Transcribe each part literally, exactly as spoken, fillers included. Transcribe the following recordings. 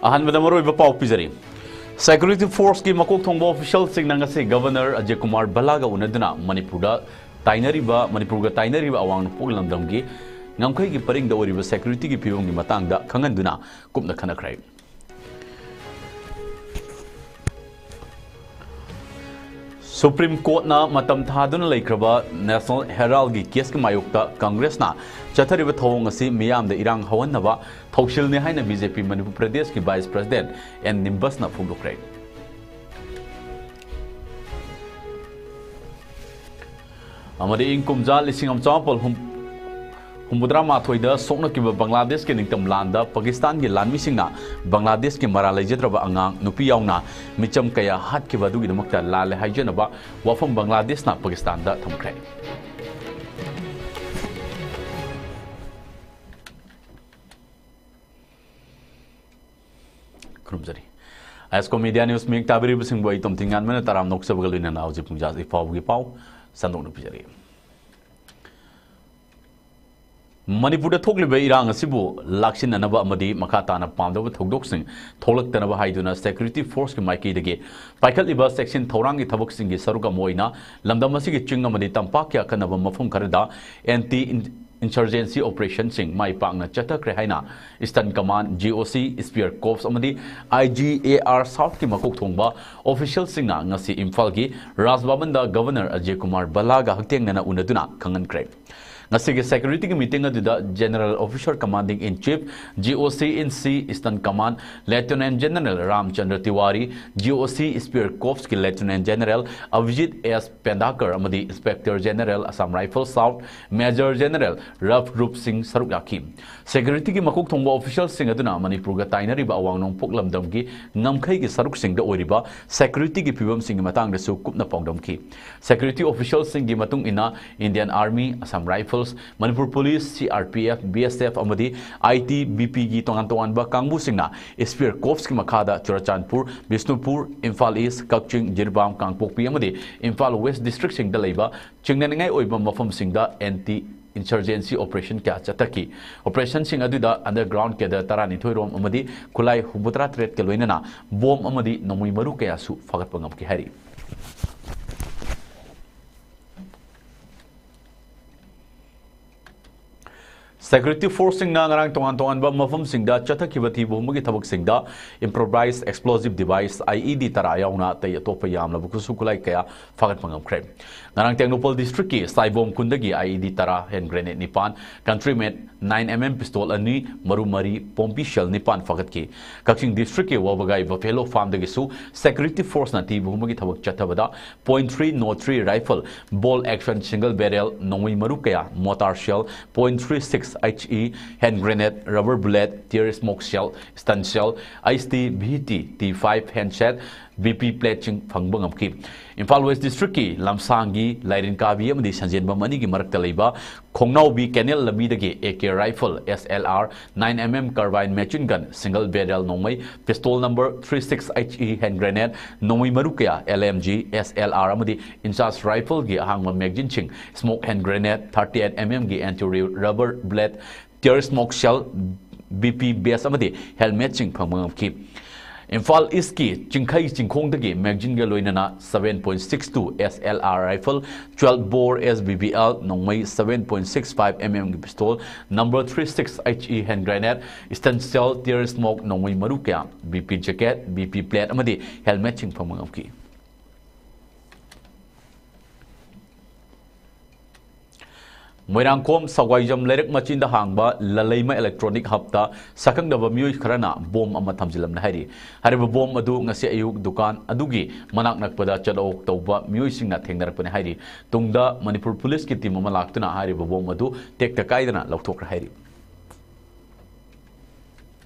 ꯑꯍꯥꯟꯕꯗ ꯃꯔꯨꯑꯣꯏꯕ ꯄꯥꯎ ꯄꯤꯖꯔꯤ꯫ Security Forceꯀꯤ ꯃꯀꯣꯛ ꯊꯣꯡꯕ officialꯁꯤꯡꯅ ꯉꯁꯤ Governor ꯑꯖꯌ ꯀꯨꯃꯥꯔ ꯚꯜꯂꯥꯒ ꯎꯅꯗꯨꯅ ꯃꯅꯤꯄꯨꯔꯗ ꯇꯥꯏꯅꯔꯤꯕ, ꯃꯅꯤꯄꯨꯔꯒ ꯇꯥꯏꯅꯔꯤꯕ ꯑꯋꯥꯡ ꯅꯣꯡꯄꯣꯛ ꯂꯝꯗꯝꯒꯤ ꯉꯝꯈꯩꯒꯤ ꯄꯔꯤꯡꯗ ꯑꯣꯏꯔꯤꯕ securityꯒꯤ ꯐꯤꯕꯝꯒꯤ ꯃꯇꯥꯡꯗ ꯈꯪꯍꯟꯗꯨꯅ ꯀꯨꯞꯅ ꯈꯟꯅꯈ꯭ꯔꯦ꯫ Supreme Courtꯅ ꯃꯇꯝ ꯊꯥꯗꯨꯅ ꯂꯩꯈ꯭ꯔꯕ National Heraldꯀꯤ caseꯀꯤ ꯃꯥꯌꯣꯛꯇ Congressꯅ ꯆꯠꯊꯔꯤꯕ ꯊꯧꯑꯣꯡ ꯑꯁꯤ ꯃꯤꯌꯥꯝꯗ ꯏꯔꯥꯡ ꯍꯧꯍꯟꯅꯕ ꯊꯧꯁꯤꯜꯅꯤ ꯍꯥꯏꯅ BJP ꯃꯅꯤꯄꯨꯔ ꯄ꯭ꯔꯗꯦꯁꯀꯤ Vice President ꯑꯦꯟ ꯅꯤꯝꯕꯁꯅ ꯐꯣꯡꯗꯣꯛꯈ꯭ꯔꯦ꯫ ꯑꯃꯗꯤ ꯏꯪ ꯀꯨꯝꯖꯥ ꯂꯤꯁꯤꯡ ꯑꯃ ꯆꯃꯥꯄꯜ ꯍꯨꯝꯐꯨꯇꯔꯥ ꯃꯥꯊꯣꯏꯗ ꯁꯣꯛꯅꯈꯤꯕ ꯕꯪꯒ꯭ꯂꯥꯗꯦꯁꯀꯤ ꯅꯤꯡꯇꯝ ꯂꯥꯟꯗ ꯄꯥꯀꯤꯁꯇꯥꯟꯒꯤ ꯂꯥꯟꯃꯤꯁꯤꯡꯅ ꯕꯪꯒ꯭ꯂꯥꯗꯦꯁꯀꯤ ꯃꯔꯥꯜ ꯂꯩꯖꯗ꯭ꯔꯕ ꯑꯉꯥꯡ ꯅꯨꯄꯤ ꯌꯥꯎꯅ ꯃꯤꯆꯝ ꯀꯌꯥ ꯍꯥꯠꯈꯤꯕ ꯑꯗꯨꯒꯤꯗꯃꯛꯇ ꯂꯥꯜꯂꯦ ꯍꯥꯏꯖꯅꯕ ꯋꯥꯐꯝ ꯕꯪꯒ꯭ꯂꯥꯗꯦꯁꯅ ꯄꯥꯀꯤꯁꯇꯥꯟꯗ ꯊꯝꯈ꯭ꯔꯦ꯫ ꯈꯨꯔꯨꯝꯖꯔꯤ꯫ ꯑꯥꯏ ꯑꯦꯁ ꯀꯣ ꯃꯤꯗꯤꯌꯥ ꯅ꯭ꯌꯨꯁ ꯃꯤꯌꯦꯛ ꯇꯥꯕꯤꯔꯤꯕꯁꯤꯡꯕꯨ ꯑꯩ ꯇꯣꯝꯊꯤꯡꯉꯥꯟꯕꯅ ꯇꯔꯥꯝꯅ ꯑꯣꯛꯆꯕꯒ ꯂꯣꯏꯅꯅ ꯍꯧꯖꯤꯛ ꯄꯨꯡꯖꯥ ꯏꯐꯥꯎꯕꯒꯤ ꯄꯥꯎ ꯁꯟꯗꯣꯛꯅ ꯄꯤꯖꯔꯤ꯫ ꯃꯅꯤꯄꯨꯔꯗ ꯊꯣꯛꯂꯤꯕ ꯏꯔꯥꯡ ꯑꯁꯤꯕꯨ ꯂꯥꯛꯁꯤꯟꯅꯅꯕ ꯑꯃꯗꯤ ꯃꯈꯥ ꯇꯥꯅ ꯄꯥꯝꯗꯕ ꯊꯧꯗꯣꯛꯁꯤꯡ ꯊꯣꯛꯂꯛꯇꯅꯕ ꯍꯥꯏꯗꯨꯅ Security Forceꯀꯤ ꯃꯥꯏꯀꯩꯗꯒꯤ ꯄꯥꯏꯈꯠꯂꯤꯕ ꯆꯦꯛꯁꯤꯟ ꯊꯧꯔꯥꯡꯒꯤ ꯊꯕꯛꯁꯤꯡꯒꯤ ꯁꯔꯨꯛ ꯑꯃ ꯑꯣꯏꯅ ꯂꯝꯗꯝ ꯑꯁꯤꯒꯤ ꯆꯤꯡ ꯑꯃꯗꯤ ꯇꯝꯄꯥꯛꯀꯤ ꯑꯀꯟꯅꯕ ꯃꯐꯝ ꯈꯔꯗ anti insurgency operationꯁꯤꯡ ꯃꯥꯏ ꯄꯥꯛꯅ ꯆꯠꯊꯈ꯭ꯔꯦ ꯍꯥꯏꯅ Eastern Command, G O C, Spear Corps ꯑꯃꯗꯤ I G A R Southꯀꯤ ꯃꯀꯣꯛ ꯊꯣꯡꯕ officialꯁꯤꯡꯅ ꯉꯁꯤ ꯏꯝꯐꯥꯜꯒꯤ ꯔꯥꯖ ꯚꯕꯟꯗ Governor ꯑꯖꯌ ꯀꯨꯃꯥꯔ ꯚꯜꯂꯥꯒ ꯍꯛꯊꯦꯡꯅꯅ ꯎꯅꯗꯨꯅ ꯈꯪꯍꯟꯈ꯭ꯔꯦ꯫ ꯉꯁꯤꯒꯤ securityꯒꯤ meeting ꯑꯗꯨꯗ General Officer Commanding in Chief, G O C in C, Eastern Command, Lieutenant General ꯔꯥꯝꯆꯟꯗ꯭ꯔ ꯇꯤꯋꯥꯔꯤ, G O C Spear Corpsꯀꯤ Lieutenant General ꯑꯚꯤꯖꯤꯠ ꯑꯦꯁ ꯄꯦꯟꯗꯥꯀꯔ ꯑꯃꯗꯤ Inspector General Assam Rifles South, Major General ꯔꯐ ꯒ꯭ꯔꯨꯞꯁꯤꯡ ꯁꯔꯨꯛ ꯌꯥꯈꯤ꯫ Securityꯒꯤ ꯃꯀꯣꯛ ꯊꯣꯡꯕ officialꯁꯤꯡ ꯑꯗꯨꯅ ꯃꯅꯤꯄꯨꯔꯒ ꯇꯥꯏꯅꯔꯤꯕ ꯑꯋꯥꯡ ꯅꯣꯡꯄꯣꯛ ꯂꯝꯗꯝꯒꯤ ꯉꯝꯈꯩꯒꯤ ꯁꯔꯨꯛꯁꯤꯡꯗ ꯑꯣꯏꯔꯤꯕ securityꯒꯤ ꯐꯤꯕꯝꯁꯤꯡꯒꯤ ꯃꯇꯥꯡꯗꯁꯨ ꯀꯨꯞꯅ ꯄꯥꯎꯗꯝꯈꯤ꯫ Security officialꯁꯤꯡꯒꯤ ꯃꯇꯨꯡ ꯏꯟꯅ Indian Army, Assam Rifles, Manipur Police, C R P F, B S F ꯑꯃꯗꯤ I T B Pꯒꯤ ꯇꯣꯉꯥꯟ ꯇꯣꯉꯥꯟꯕ ꯀꯥꯡꯕꯨꯁꯤꯡꯅ Spear Corpsꯀꯤ ꯃꯈꯥꯗ ꯆꯨꯔꯆꯥꯟꯄꯨꯔ, ꯕꯤꯁꯅꯨꯄꯨꯔ, ꯏꯝꯐꯥꯜ East, ꯀꯛꯆꯤꯡ, ꯖꯤꯔꯤꯕꯥꯝ, ꯀꯥꯡꯄꯣꯛꯄꯤ ꯑꯃꯗꯤ ꯏꯝꯐꯥꯜ West districtꯁꯤꯡꯗ ꯂꯩꯕ ꯆꯤꯡꯅꯅꯤꯡꯉꯥꯏ ꯑꯣꯏꯕ ꯃꯐꯝꯁꯤꯡꯗ anti insurgency operation ꯀꯌꯥ ꯆꯠꯊꯈꯤ꯫ Operationꯁꯤꯡ ꯑꯗꯨꯗ underground cadre ꯇꯔꯥꯅꯤꯊꯣꯏ ꯔꯣꯝ ꯑꯃꯗꯤ ꯈꯨꯠꯂꯥꯏ ꯍꯨꯝꯐꯨꯇꯔꯥ ꯇꯔꯦꯠꯀ ꯂꯣꯏꯅꯅ ꯕꯣꯝ ꯑꯃꯗꯤ ꯅꯣꯡꯃꯩ ꯃꯔꯨ ꯀꯌꯥꯁꯨ ꯐꯥꯒꯠꯄ ꯉꯝꯈꯤ ꯍꯥꯏꯔꯤ꯫ Security forceꯁꯤꯡꯅ ꯉꯔꯥꯡ ꯇꯣꯉꯥꯟ ꯇꯣꯉꯥꯟꯕ ꯃꯐꯝꯁꯤꯡꯗ ꯆꯠꯊꯈꯤꯕ ꯊꯤꯕ ꯍꯨꯝꯕꯒꯤ ꯊꯕꯛꯁꯤꯡꯗ improvised explosive device, IED, ꯇꯔꯥ ꯌꯥꯎꯅ ꯑꯇꯩ ꯑꯇꯣꯞꯄ ꯌꯥꯝꯂꯕ ꯈꯨꯠꯁꯨ ꯈꯨꯠꯂꯥꯏ ꯀꯌꯥ ꯐꯥꯒꯠꯄ ꯉꯝꯈ꯭ꯔꯦ꯫ ꯉꯔꯥꯡ ꯇꯦꯡꯅꯧꯄꯜ districtꯀꯤ ꯁꯥꯏꯕꯣꯝ ꯈꯨꯟꯗꯒꯤ IED ꯇꯔꯥ, hand grenade ꯅꯤꯄꯥꯟ, country made nine MM pistol ꯑꯅꯤ, ꯃꯔꯨ ꯃꯔꯤ, ꯄꯣꯝꯄꯤ shell ꯅꯤꯄꯥꯟ ꯐꯥꯒꯠꯈꯤ꯫ ꯀꯛꯆꯤꯡ districtꯀꯤ ꯋꯥꯕꯒꯥꯏ buffalo farmꯗꯒꯤꯁꯨ security forceꯅ ꯊꯤꯕ ꯍꯨꯝꯕꯒꯤ ꯊꯕꯛ ꯆꯠꯊꯕꯗ point three nought three rifle, bolt action single barrel, ꯅꯣꯡꯃꯩ ꯃꯔꯨ ꯀꯌꯥ, mortar shell, point three six HE, hand grenade, rubber bullet, tear smoke shell, stun shell, ICT, BT, T five handset, BP plateꯁꯤꯡ ꯐꯪꯕ ꯉꯝꯈꯤ꯫ Imphal West districtꯀꯤ ꯂꯝꯁꯥꯡꯒꯤ ꯂꯥꯏꯔꯦꯟ ꯀꯥꯕꯤ ꯑꯃꯗꯤ ꯁꯟꯖꯦꯟꯕꯝ ꯑꯅꯤꯒꯤ ꯃꯔꯛꯇ ꯂꯩꯕ ꯈꯣꯡꯅꯥꯎꯕꯤ canal ꯂꯝꯕꯤꯗꯒꯤ AK rifle, SLR, nine MM carbine machine gun, single barrel ꯅꯣꯡꯃꯩ, pistol number three six HE, hand grenade, ꯅꯣꯡꯃꯩ ꯃꯔꯨ ꯀꯌꯥ, LMG, SLR ꯑꯃꯗꯤ INSAS rifleꯒꯤ ꯑꯍꯥꯡꯕ magazineꯁꯤꯡ, smoke hand grenade, thirty eight MMꯒꯤ anti rubber bullet, tear smoke shell, BP vest ꯑꯃꯗꯤ helmetꯁꯤꯡ ꯐꯪꯕ ꯉꯝꯈꯤ꯫ ꯏꯝꯐꯥꯜ Eastꯀꯤ ꯆꯤꯡꯈꯩ ꯆꯤꯡꯈꯣꯡꯗꯒꯤ magazineꯒ ꯂꯣꯏꯅꯅ seven point six two SLR rifle, twelve bore SBBL, ꯅꯣꯡꯃꯩ seven point six five MMꯒꯤ pistol, number three six HE hand grenade, stun shell, tear smoke, ꯅꯣꯡꯃꯩ ꯃꯔꯨ ꯀꯌꯥ, BP jacket, BP plate ꯑꯃꯗꯤ helmetꯁꯤꯡ ꯐꯪꯕ ꯉꯝꯈꯤ꯫ ꯃꯣꯏꯔꯥꯡꯈꯣꯝ ꯁꯋꯥꯏꯖꯝ ꯂꯩꯔꯛ ꯃꯆꯤꯟꯗ ꯍꯥꯡꯕ ꯂꯂꯩꯃ electronic hubꯇ ꯁꯛꯈꯪꯗꯕ ꯃꯤꯑꯣꯏ ꯈꯔꯅ ꯕꯣꯝ ꯑꯃ ꯊꯝꯖꯤꯜꯂꯝꯂꯦ ꯍꯥꯏꯔꯤ꯫ ꯍꯥꯏꯔꯤꯕ ꯕꯣꯝ ꯑꯗꯨ ꯉꯁꯤ ꯑꯌꯨꯛ ꯗꯨꯀꯥꯟ ꯑꯗꯨꯒꯤ ꯃꯅꯥꯛ ꯅꯛꯄꯗ ꯆꯠꯊꯣꯛ ꯇꯧꯕ ꯃꯤꯑꯣꯏꯁꯤꯡꯅ ꯊꯦꯡꯅꯔꯛꯄꯅꯤ ꯍꯥꯏꯔꯤ꯫ ꯇꯨꯡꯗ ꯃꯅꯤꯄꯨꯔ ꯄꯨꯂꯤꯁꯀꯤ team ꯑꯃ ꯂꯥꯛꯇꯨꯅ ꯍꯥꯏꯔꯤꯕ ꯕꯣꯝ ꯑꯗꯨ ꯇꯦꯛꯇ ꯀꯥꯏꯗꯅ ꯂꯧꯊꯣꯛꯈ꯭ꯔꯦ ꯍꯥꯏꯔꯤ꯫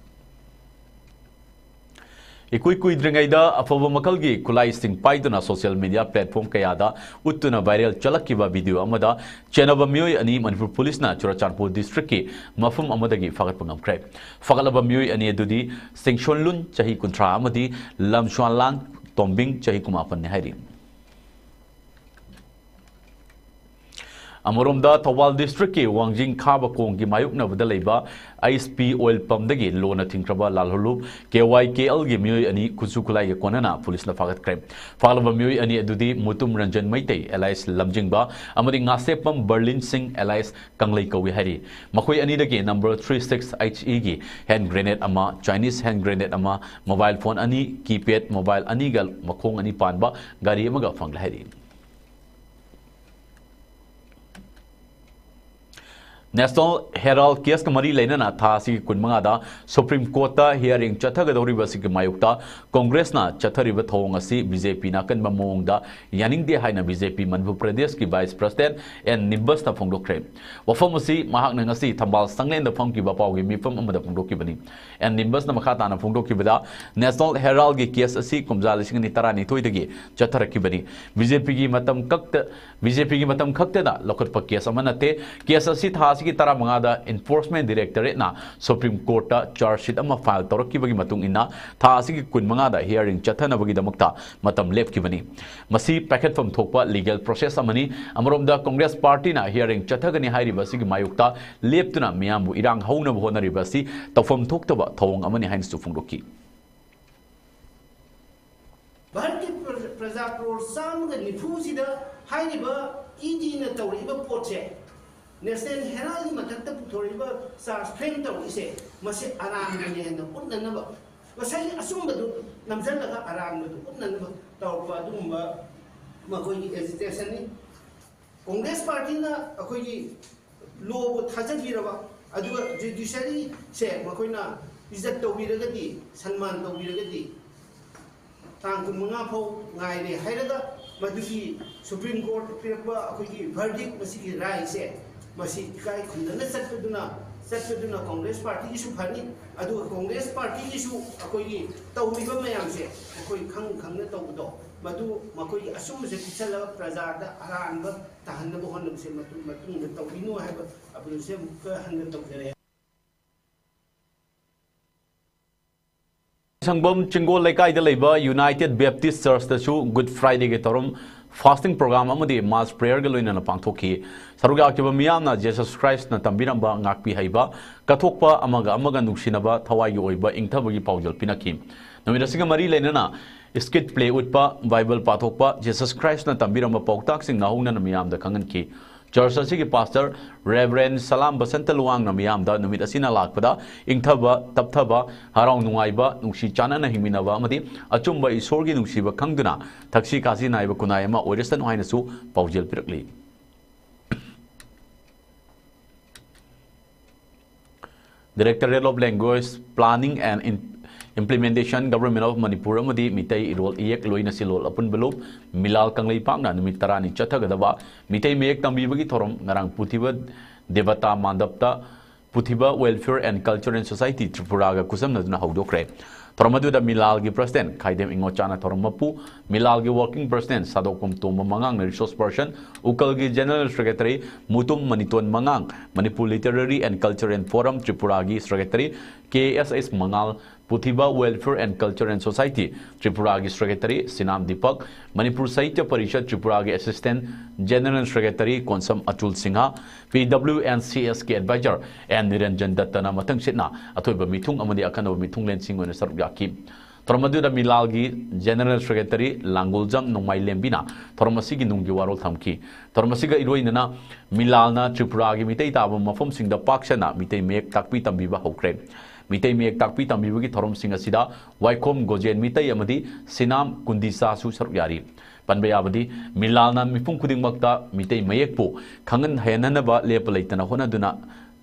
ꯏꯀꯨꯏ ꯀꯨꯏꯗ꯭ꯔꯤꯉꯩꯗ ꯑꯐꯕ ꯃꯈꯜꯒꯤ ꯈꯨꯠꯂꯥꯏꯁꯤꯡ ꯄꯥꯏꯗꯨꯅ social media platform ꯀꯌꯥꯗ ꯎꯠꯇꯨꯅ viral ꯆꯠꯂꯛꯈꯤꯕ video ꯑꯃꯗ ꯆꯦꯟꯅꯕ ꯃꯤꯑꯣꯏ ꯑꯅꯤ ꯃꯅꯤꯄꯨꯔ ꯄꯨꯂꯤꯁꯅ ꯆꯨꯔꯆꯥꯟꯄꯨꯔ districtꯀꯤ ꯃꯐꯝ ꯑꯃꯗꯒꯤ ꯐꯥꯒꯠꯄ ꯉꯝꯈ꯭ꯔꯦ꯫ ꯐꯥꯒꯠꯂꯕ ꯃꯤꯑꯣꯏ ꯑꯅꯤ ꯑꯗꯨꯗꯤ ꯁꯤꯡꯁꯣꯟꯂꯨꯟ, ꯆꯍꯤ ꯀꯨꯟꯊ꯭ꯔꯥ, ꯑꯃꯗꯤ ꯂꯝꯁ꯭ꯋꯥꯟꯂꯥꯟ ꯇꯣꯝꯕꯤꯡ, ꯆꯍꯤ ꯀꯨꯟꯃꯥꯄꯟꯅꯤ ꯍꯥꯏꯔꯤ꯫ ꯑꯃꯔꯣꯝꯗ, ꯊꯧꯕꯥꯜ ꯗꯤꯁꯇ꯭ꯔꯤꯛꯀꯤ ꯋꯥꯡꯖꯤꯡ ꯈꯥꯕ ꯈꯣꯡꯒꯤ ꯃꯥꯌꯣꯛꯅꯕꯗ ꯂꯩꯕ ꯑꯩꯆ ꯄꯤ ꯑꯣꯏꯜ ꯄꯝꯗꯒꯤ ꯂꯣꯟꯅ ꯊꯤꯡꯈ꯭ꯔꯕ ꯂꯥꯜꯍꯧꯂꯨꯞ ꯀꯦ ꯋꯥꯏ ꯀꯦ ꯑꯦꯜꯒꯤ ꯃꯤꯑꯣꯏ ꯑꯅꯤ ꯈꯨꯠꯁꯨ ꯈꯨꯠꯂꯥꯏꯒ ꯀꯣꯟꯅꯅ ꯄꯨꯂꯤꯁꯅ ꯐꯥꯒꯠꯈ꯭ꯔꯦ꯫ ꯐꯥꯒꯠꯂꯕ ꯃꯤꯑꯣꯏ ꯑꯅꯤ ꯑꯗꯨꯗꯤ ꯃꯨꯇꯨꯝ ꯔꯟꯖꯟ ꯃꯩꯇꯩ alias ꯂꯝꯖꯤꯡꯕ ꯑꯃꯗꯤ ꯉꯥꯁꯦꯞꯄꯝ ꯕꯔꯂꯤꯟ ꯁꯤꯡ alias ꯀꯪꯂꯩ ꯀꯧꯏ ꯍꯥꯏꯔꯤ꯫ ꯃꯈꯣꯏ ꯑꯅꯤꯗꯒꯤ number three six H E ꯒꯤ hand grenade ꯑꯃ, Chinese hand grenade ꯑꯃ, mobile phone ꯑꯅꯤ, keypad mobile ꯑꯅꯤꯒ ꯃꯈꯣꯡ ꯑꯅꯤ ꯄꯥꯟꯕ ꯒꯥꯔꯤ ꯑꯃꯒ ꯐꯪꯂꯦ ꯍꯥꯏꯔꯤ꯫ National Herald case ꯀ ꯃꯔꯤ ꯂꯩꯅꯅ ꯊꯥ ꯑꯁꯤꯒꯤ ꯀꯨꯟꯃꯉꯥꯗ Supreme Court ꯇ hearing ꯆꯠꯊꯒꯗꯧꯔꯤꯕ ꯑꯁꯤꯒꯤ ꯃꯥꯌꯣꯛꯇ ꯀꯣꯡꯒ꯭ꯔꯦꯁꯅ ꯆꯠꯊꯔꯤꯕ ꯊꯧꯑꯣꯡ ꯑꯁꯤ ꯕꯤ ꯖꯦ ꯄꯤꯅ ꯑꯀꯟꯕ ꯃꯑꯣꯡꯗ ꯌꯥꯅꯤꯡꯗꯦ ꯍꯥꯏꯅ ꯕꯤ ꯖꯦ ꯄꯤ ꯃꯅꯤꯄꯨꯔ ꯄ꯭ꯔꯗꯦꯁꯀꯤ vice president ꯑꯦꯟ ꯅꯤꯝꯕꯁꯅ ꯐꯣꯡꯗꯣꯛꯈ꯭ꯔꯦ꯫ ꯋꯥꯐꯝ ꯑꯁꯤ ꯃꯍꯥꯛꯅ ꯉꯁꯤ ꯊꯝꯕꯥꯜ ꯁꯪꯂꯦꯟꯗ ꯐꯝꯈꯤꯕ ꯄꯥꯎꯒꯤ ꯃꯤꯐꯝ ꯑꯃꯗ ꯐꯣꯡꯗꯣꯛꯈꯤꯕꯅꯤ꯫ ꯑꯦꯟ ꯅꯤꯝꯕꯁꯅ ꯃꯈꯥ ꯇꯥꯅ ꯐꯣꯡꯗꯣꯛꯈꯤꯕꯗ, National Herald ꯀꯤ case ꯑꯁꯤ ꯀꯨꯝꯖꯥ ꯂꯤꯁꯤꯡ ꯑꯅꯤ ꯇꯔꯥꯅꯤꯊꯣꯏꯗꯒꯤ ꯆꯠꯊꯔꯛꯈꯤꯕꯅꯤ꯫ ꯕꯤ ꯖꯦ ꯄꯤꯒꯤ ꯃꯇꯝ ꯈꯛꯇ, ꯕꯤ ꯖꯦ ꯄꯤꯒꯤ ꯃꯇꯝ ꯈꯛꯇꯗ ꯂꯧꯈꯠꯄ case ꯑꯃ ꯅꯠꯇꯦ꯫ Case ꯑꯁꯤ ꯊꯥ ꯑꯁꯤꯒꯤ ꯇꯔꯥꯃꯉꯥꯗ Enforcement Directorate ꯅ Supreme Court ꯇ charge sheet ꯑꯃ file ꯇꯧꯔꯛꯈꯤꯕꯒꯤ ꯃꯇꯨꯡ ꯏꯟꯅ ꯊꯥ ꯑꯁꯤꯒꯤ ꯀꯨꯟꯃꯉꯥꯗ hearing ꯆꯠꯊꯅꯕꯒꯤꯗꯃꯛꯇ ꯃꯇꯝ ꯂꯦꯞꯈꯤꯕꯅꯤ꯫ ꯃꯁꯤ ꯄꯥꯏꯈꯠꯐꯝ ꯊꯣꯛꯄ legal process ꯑꯃꯅꯤ꯫ ꯑꯃꯔꯣꯝꯗ, ꯀꯣꯡꯒ꯭ꯔꯦꯁ ꯄꯥꯔꯇꯤꯅ hearing ꯆꯠꯊꯒꯅꯤ ꯍꯥꯏꯔꯤꯕ ꯑꯁꯤꯒꯤ ꯃꯥꯌꯣꯛꯇ ꯂꯦꯞꯇꯨꯅ ꯃꯤꯌꯥꯝꯕꯨ ꯏꯔꯥꯡ ꯍꯧꯅꯕ ꯍꯣꯠꯅꯔꯤꯕ ꯑꯁꯤ ꯇꯧꯐꯝ ꯊꯣꯛꯇꯕ ꯊꯧꯑꯣꯡ ꯑꯃꯅꯤ ꯍꯥꯏꯅꯁꯨ ꯐꯣꯡꯗꯣꯛꯈꯤ꯫ ꯚꯥꯔꯠꯀꯤ ꯄ꯭ꯔ-, ꯄ꯭ꯔꯖꯥ ꯀ꯭ꯔꯣꯔ ꯆꯥꯝꯃꯒ ꯅꯤꯐꯨꯁꯤꯗ ꯍꯥꯏꯔꯤꯕ ꯏ ꯗꯤꯅ ꯇꯧꯔꯛꯏꯕ ꯄꯣꯠꯁꯦ, National Herald ꯀꯤ ꯃꯊꯛꯇ ꯄꯨꯊꯣꯔꯛꯏꯕ charge frame ꯇꯧꯔꯛꯏꯁꯦ, ꯃꯁꯤ ꯑꯔꯥꯟꯕꯅꯦꯅ ꯎꯠꯅꯅꯕ, ꯉꯁꯥꯏꯒꯤ ꯑꯆꯨꯝꯕꯗꯨ ꯅꯝꯁꯤꯜꯂꯒ ꯑꯔꯥꯟꯕꯗꯨ ꯎꯠꯅꯅꯕ ꯇꯧꯔꯛꯄ ꯑꯗꯨꯒꯨꯝꯕ ꯃꯈꯣꯏꯒꯤ agitation ꯅꯤ꯫ ꯀꯣꯡꯒ꯭ꯔꯦꯁ ꯄꯥꯔꯇꯤꯅ ꯑꯩꯈꯣꯏꯒꯤ law ꯕꯨ ꯊꯥꯖꯕꯤꯔꯕ, ꯑꯗꯨꯒ judiciary ꯁꯦ ꯃꯈꯣꯏꯅ ꯏꯖꯠ ꯇꯧꯕꯤꯔꯒꯗꯤ, ꯁꯟꯃꯥꯟ ꯇꯧꯕꯤꯔꯒꯗꯤ, ꯇꯥꯡ ꯀꯨꯟꯃꯉꯥ ꯐꯥꯎ ꯉꯥꯏꯔꯦ ꯍꯥꯏꯔꯒ ꯃꯗꯨꯒꯤ Supreme Court ꯄꯤꯔꯛꯄ ꯑꯩꯈꯣꯏꯒꯤ verdict, ꯃꯁꯤꯒꯤ ꯔꯥꯏꯁꯦ, ꯃꯁꯤ ꯏꯀꯥꯏ ꯈꯨꯝꯅꯅ ꯆꯠꯄꯗꯨꯅ, ꯆꯠꯄꯗꯨꯅ ꯀꯣꯡꯒ꯭ꯔꯦꯁ ꯄꯥꯔꯇꯤꯒꯤꯁꯨ ꯐꯅꯤ, ꯑꯗꯨꯒ ꯀꯣꯡꯒ꯭ꯔꯦꯁ ꯄꯥꯔꯇꯤꯒꯤꯁꯨ ꯑꯩꯈꯣꯏꯒꯤ ꯇꯧꯔꯤꯕ ꯃꯌꯥꯝꯁꯦ ꯑꯩꯈꯣꯏ ꯈꯪ ꯈꯪꯅ ꯇꯧꯕꯗꯣ, ꯃꯗꯨ ꯃꯈꯣꯏꯒꯤ ꯑꯆꯨꯝꯕꯁꯦ ꯄꯤꯁꯜꯂꯒ ꯄ꯭ꯔꯖꯥꯗ ꯑꯔꯥꯟꯕ ꯇꯥꯍꯟꯅꯕ ꯍꯣꯠꯅꯕꯁꯦ ꯃꯇꯨꯡ, ꯃꯇꯨꯡꯗ ꯇꯧꯕꯤꯅꯨ ꯍꯥꯏꯕ ꯑꯗꯨꯁꯦ ꯑꯃꯨꯛꯀ ꯍꯟꯅ ꯇꯧꯖꯔꯦ꯫ ꯁꯪꯕꯝ ꯆꯤꯡꯒꯣꯜ ꯂꯩꯀꯥꯏꯗ ꯂꯩꯕ United Baptist Church ꯇꯁꯨ Good Friday ꯒꯤ ꯊꯧꯔꯝ Fasting program ꯑꯃꯗꯤ mass prayer ꯒ ꯂꯣꯏꯅꯅ ꯄꯥꯡꯊꯣꯛꯈꯤ꯫ ꯁꯔꯨꯛ ꯌꯥꯈꯤꯕ ꯃꯤꯌꯥꯝꯅ Jesus Christ ꯅ ꯇꯝꯕꯤꯔꯝꯕ ꯉꯥꯛꯄꯤ ꯍꯩꯕ, ꯀꯠꯊꯣꯛꯄ, ꯑꯃꯒ ꯑꯃꯒ ꯅꯨꯡꯁꯤꯅꯕ, ꯊꯋꯥꯏꯒꯤ ꯑꯣꯏꯕ ꯏꯪꯊꯕꯒꯤ ꯄꯥꯎꯖꯦꯜ ꯄꯤꯅꯈꯤ꯫ ꯅꯨꯃꯤꯠ ꯑꯁꯤꯒ ꯃꯔꯤ ꯂꯩꯅꯅ skit play ꯎꯠꯄ, Bible ꯄꯥꯊꯣꯛꯄ, Jesus Christ ꯅ ꯇꯝꯕꯤꯔꯝꯕ ꯄꯥꯎꯇꯥꯛꯁꯤꯡ ꯅꯧꯍꯧꯅꯅ ꯃꯤꯌꯥꯝꯗ ꯈꯪꯍꯟꯈꯤ꯫ Church ꯑꯁꯤꯒꯤ pastor Reverend ꯁꯂꯥꯝ ꯕꯁꯟꯇ ꯂꯨꯋꯥꯡꯅ ꯃꯤꯌꯥꯝꯗ ꯅꯨꯃꯤꯠ ꯑꯁꯤꯅ ꯂꯥꯛꯄꯗ ꯏꯪꯊꯕ, ꯇꯞꯊꯕ, ꯍꯔꯥꯎ ꯅꯨꯡꯉꯥꯏꯕ, ꯅꯨꯡꯁꯤ ꯆꯥꯟꯅꯅ ꯍꯤꯡꯃꯤꯟꯅꯕ ꯑꯃꯗꯤ ꯑꯆꯨꯝꯕ ꯏꯁꯣꯔꯒꯤ ꯅꯨꯡꯁꯤꯕ ꯈꯪꯗꯨꯅ ꯊꯛꯁꯤ ꯈꯥꯁꯤ ꯅꯥꯏꯕ ꯈꯨꯟꯅꯥꯏ ꯑꯃ ꯑꯣꯏꯔꯁꯅꯨ ꯍꯥꯏꯅꯁꯨ ꯄꯥꯎꯖꯦꯜ ꯄꯤꯔꯛꯂꯤ꯫ Directorate of Language Planning and Implementation, Government of Manipur ꯑꯃꯗꯤ ꯃꯤꯇꯩ ꯏꯔꯣꯜ ꯏꯌꯦꯛ ꯂꯣꯏꯅ ꯁꯤꯂꯣꯜ ꯑꯄꯨꯟꯕ ꯂꯨꯞ ꯃꯤꯂꯥꯜ ꯀꯪꯂꯩꯄꯥꯛꯅ ꯅꯨꯃꯤꯠ ꯇꯔꯥꯅꯤ ꯆꯠꯊꯒꯗꯕ ꯃꯤꯇꯩ ꯃꯌꯦꯛ ꯇꯝꯕꯤꯕꯒꯤ ꯊꯧꯔꯝ ꯉꯔꯥꯡ ꯄꯨꯊꯤꯕ ꯗꯦꯕꯇꯥ ꯃꯥꯟꯗꯞꯇ ꯄꯨꯊꯤꯕ Welfare and Culture and Society ꯇ꯭ꯔꯤꯄꯨꯔꯥꯒ ꯈꯨꯠꯁꯝꯅꯗꯨꯅ ꯍꯧꯗꯣꯛꯈ꯭ꯔꯦ꯫ ꯊꯧꯔꯝ ꯑꯗꯨꯗ ꯃꯤꯂꯥꯜꯒꯤ president ꯈꯥꯏꯗꯦꯝ ꯏꯉꯣꯆꯥꯅ ꯊꯧꯔꯝ ꯃꯄꯨ, ꯃꯤꯂꯥꯜꯒꯤ working president ꯁꯥꯗꯣꯛꯄꯝ Tomba ꯃꯉꯥꯡꯅ resource person, ꯎꯀꯜꯒꯤ general secretary Mutum ꯃꯅꯤꯇꯣꯟ ꯃꯉꯥꯡ, Manipur Literary and Cultural Forum ꯇ꯭ꯔꯤꯄꯨꯔꯥꯒꯤ secretary K S S Mangal, Puthiba Welfare and Culture and Society ꯇ꯭ꯔꯤꯄꯨꯔꯥꯒꯤ secretary ꯁꯤꯅꯥꯝ ꯗꯤꯄꯛ, ꯃꯅꯤꯄꯨꯔ ꯁꯥꯍꯤꯇ꯭ꯌ ꯄꯔꯤꯁꯠ ꯇ꯭ꯔꯤꯄꯨꯔꯥꯒꯤ assistant general secretary Konsam Atul Singh, P W N C ꯑꯦꯁꯀꯤ advisor and ꯅꯤꯔꯟꯖꯟ ꯗꯠꯇꯅ ꯃꯊꯪꯁꯤꯠꯅ ꯑꯊꯣꯏꯕ ꯃꯤꯊꯨꯡ ꯑꯃꯗꯤ ꯑꯈꯟꯅꯕ ꯃꯤꯊꯨꯡꯂꯦꯟꯁꯤꯡ ꯑꯣꯏꯅ ꯁꯔꯨꯛ ꯌꯥꯈꯤ꯫ ꯊꯧꯔꯝ ꯑꯗꯨꯗ ꯃꯤꯂꯥꯜꯒꯤ general secretary ꯂꯥꯡꯒꯣꯜꯖꯝ ꯅꯣꯡꯃꯥꯏꯂꯦꯝꯕꯤꯅ ꯊꯧꯔꯝ ꯑꯁꯤꯒꯤ ꯅꯨꯡꯒꯤ ꯋꯥꯔꯣꯜ ꯊꯝꯈꯤ꯫ ꯊꯧꯔꯝ ꯑꯁꯤꯒ ꯏꯔꯣꯏꯅꯅ ꯃꯤꯂꯥꯜꯅ ꯇ꯭ꯔꯤꯄꯨꯔꯥꯒꯤ ꯃꯤꯇꯩ ꯇꯥꯕ ꯃꯐꯝꯁꯤꯡꯗ ꯄꯥꯛ ꯁꯟꯅ ꯃꯤꯇꯩ ꯃꯌꯦꯛ ꯇꯥꯛꯄꯤ ꯇꯝꯕꯤꯕ ꯍꯧꯈ꯭ꯔꯦ꯫ ꯃꯤꯇꯩ ꯃꯌꯦꯛ ꯇꯥꯛꯄꯤ ꯇꯝꯕꯤꯕꯒꯤ ꯊꯧꯔꯝꯁꯤꯡ ꯑꯁꯤꯗ ꯋꯥꯏꯈꯣꯝ ꯒꯣꯖꯦꯟ ꯃꯤꯇꯩ ꯑꯃꯗꯤ ꯁꯤꯅꯥꯝ ꯀꯨꯟꯗꯤꯁꯥꯁꯨ ꯁꯔꯨꯛ ꯌꯥꯔꯤ꯫ ꯄꯟꯕ ꯌꯥꯕꯗꯤ, ꯃꯤꯂꯥꯜꯅ ꯃꯤꯄꯨꯝ ꯈꯨꯗꯤꯡꯃꯛꯇ ꯃꯤꯇꯩ ꯃꯌꯦꯛꯄꯨ ꯈꯪꯍꯟ ꯍꯩꯍꯟꯅꯅꯕ ꯂꯦꯞꯄ ꯂꯩꯇꯅ ꯍꯣꯠꯅꯗꯨꯅ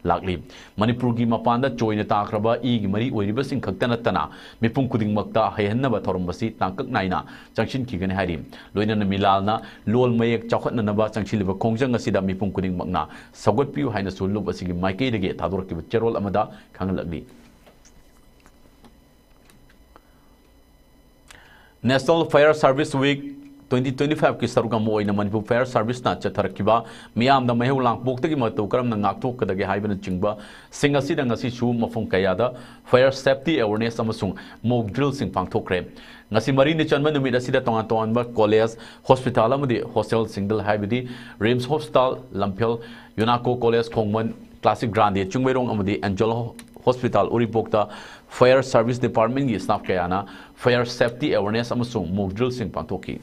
ꯂꯥꯛꯂꯤ꯫ ꯃꯅꯤꯄꯨꯔꯒꯤ ꯃꯄꯥꯟꯗ ꯆꯣꯏꯅ ꯇꯥꯈ꯭ꯔꯕ ꯏꯒꯤ ꯃꯔꯤ ꯑꯣꯏꯔꯤꯕꯁꯤꯡ ꯈꯛꯇ ꯅꯠꯇꯅ ꯃꯤꯄꯨꯝ ꯈꯨꯗꯤꯡꯃꯛꯇ ꯍꯩꯍꯟꯅꯕ ꯊꯧꯔꯝ ꯑꯁꯤ ꯇꯥꯡꯀꯛ ꯅꯥꯏꯅ ꯆꯪꯁꯤꯟꯈꯤꯒꯅꯤ ꯍꯥꯏꯔꯤ꯫ ꯂꯣꯏꯅꯅ ꯃꯤꯂꯥꯜꯅ ꯂꯣꯜ ꯃꯌꯦꯛ ꯆꯥꯎꯈꯠꯅꯅꯕ ꯆꯪꯁꯤꯜꯂꯤꯕ ꯈꯣꯡꯖꯪ ꯑꯁꯤꯗ ꯃꯤꯄꯨꯝ ꯈꯨꯗꯤꯡꯃꯛꯅ ꯁꯧꯒꯠꯄꯤꯌꯨ ꯍꯥꯏꯅꯁꯨ ꯂꯨꯞ ꯑꯁꯤꯒꯤ ꯃꯥꯏꯀꯩꯗꯒꯤ ꯊꯥꯗꯣꯔꯛꯈꯤꯕ ꯆꯦꯔꯣꯜ ꯑꯃꯗ ꯈꯪꯍꯜꯂꯛꯂꯤ꯫ National Fire Service Week twenty twenty ꯐꯥꯏꯚꯀꯤ ꯁꯔꯨꯛ ꯑꯃ ꯑꯣꯏꯅ ꯃꯅꯤꯄꯨꯔ ꯐꯥꯌꯔ ꯁꯥꯔꯚꯤꯁꯅ ꯆꯠꯊꯔꯛꯈꯤꯕ ꯃꯤꯌꯥꯝꯗ ꯃꯩꯍꯧ ꯂꯥꯡꯄꯣꯛꯇꯒꯤ ꯃꯇꯧ ꯀꯔꯝꯅ ꯉꯥꯛꯊꯣꯛꯀꯗꯒꯦ ꯍꯥꯏꯕꯅꯆꯤꯡꯕꯁꯤꯡ ꯑꯁꯤꯗ ꯉꯁꯤꯁꯨ ꯃꯐꯝ ꯀꯌꯥꯗ ꯐꯥꯌꯔ ꯁꯦꯐꯇꯤ ꯑꯦꯋꯥꯔꯅꯦꯁ ꯑꯃꯁꯨꯡ ꯃꯣꯛ ꯗ꯭ꯔꯤꯜꯁꯤꯡ ꯄꯥꯡꯊꯣꯛꯈ꯭ꯔꯦ꯫ ꯉꯁꯤ ꯃꯔꯤꯅꯤ ꯆꯟꯕ ꯅꯨꯃꯤꯠ ꯑꯁꯤꯗ ꯇꯣꯉꯥꯟ ꯇꯣꯉꯥꯟꯕ ꯀꯣꯂꯦꯖ, ꯍꯣꯁꯄꯤꯇꯥꯜ ꯑꯃꯗꯤ ꯍꯣꯁꯇꯦꯜꯁꯤꯡꯗ, ꯍꯥꯏꯕꯗꯤ ꯔꯤꯝꯁ ꯍꯣꯁꯄꯤꯇꯥꯜ, ꯂꯝꯐꯦꯜ ꯌꯨꯅꯥꯀꯣ college Khongman, classic grande Chingmeirong ꯑꯃꯗꯤ ꯑꯦꯟꯖꯦꯜ ꯍꯣꯁꯄꯤꯇꯥꯜ ꯎꯔꯤꯄꯣꯛꯇ ꯐꯥꯌꯔ ꯁꯥꯔꯚꯤꯁ ꯗꯤꯄꯥꯔꯠꯃꯦꯟꯒꯤ ꯁ꯭ꯇꯥꯐ ꯀꯌꯥꯅ ꯐꯥꯌꯔ ꯁꯦꯐꯇꯤ ꯑꯦꯋꯥꯔꯅꯦꯁ ꯑꯃꯁꯨꯡ ꯃꯣꯛ ꯗ꯭ꯔꯤꯜꯁꯤꯡ ꯄꯥꯡꯊꯣꯛꯈꯤ꯫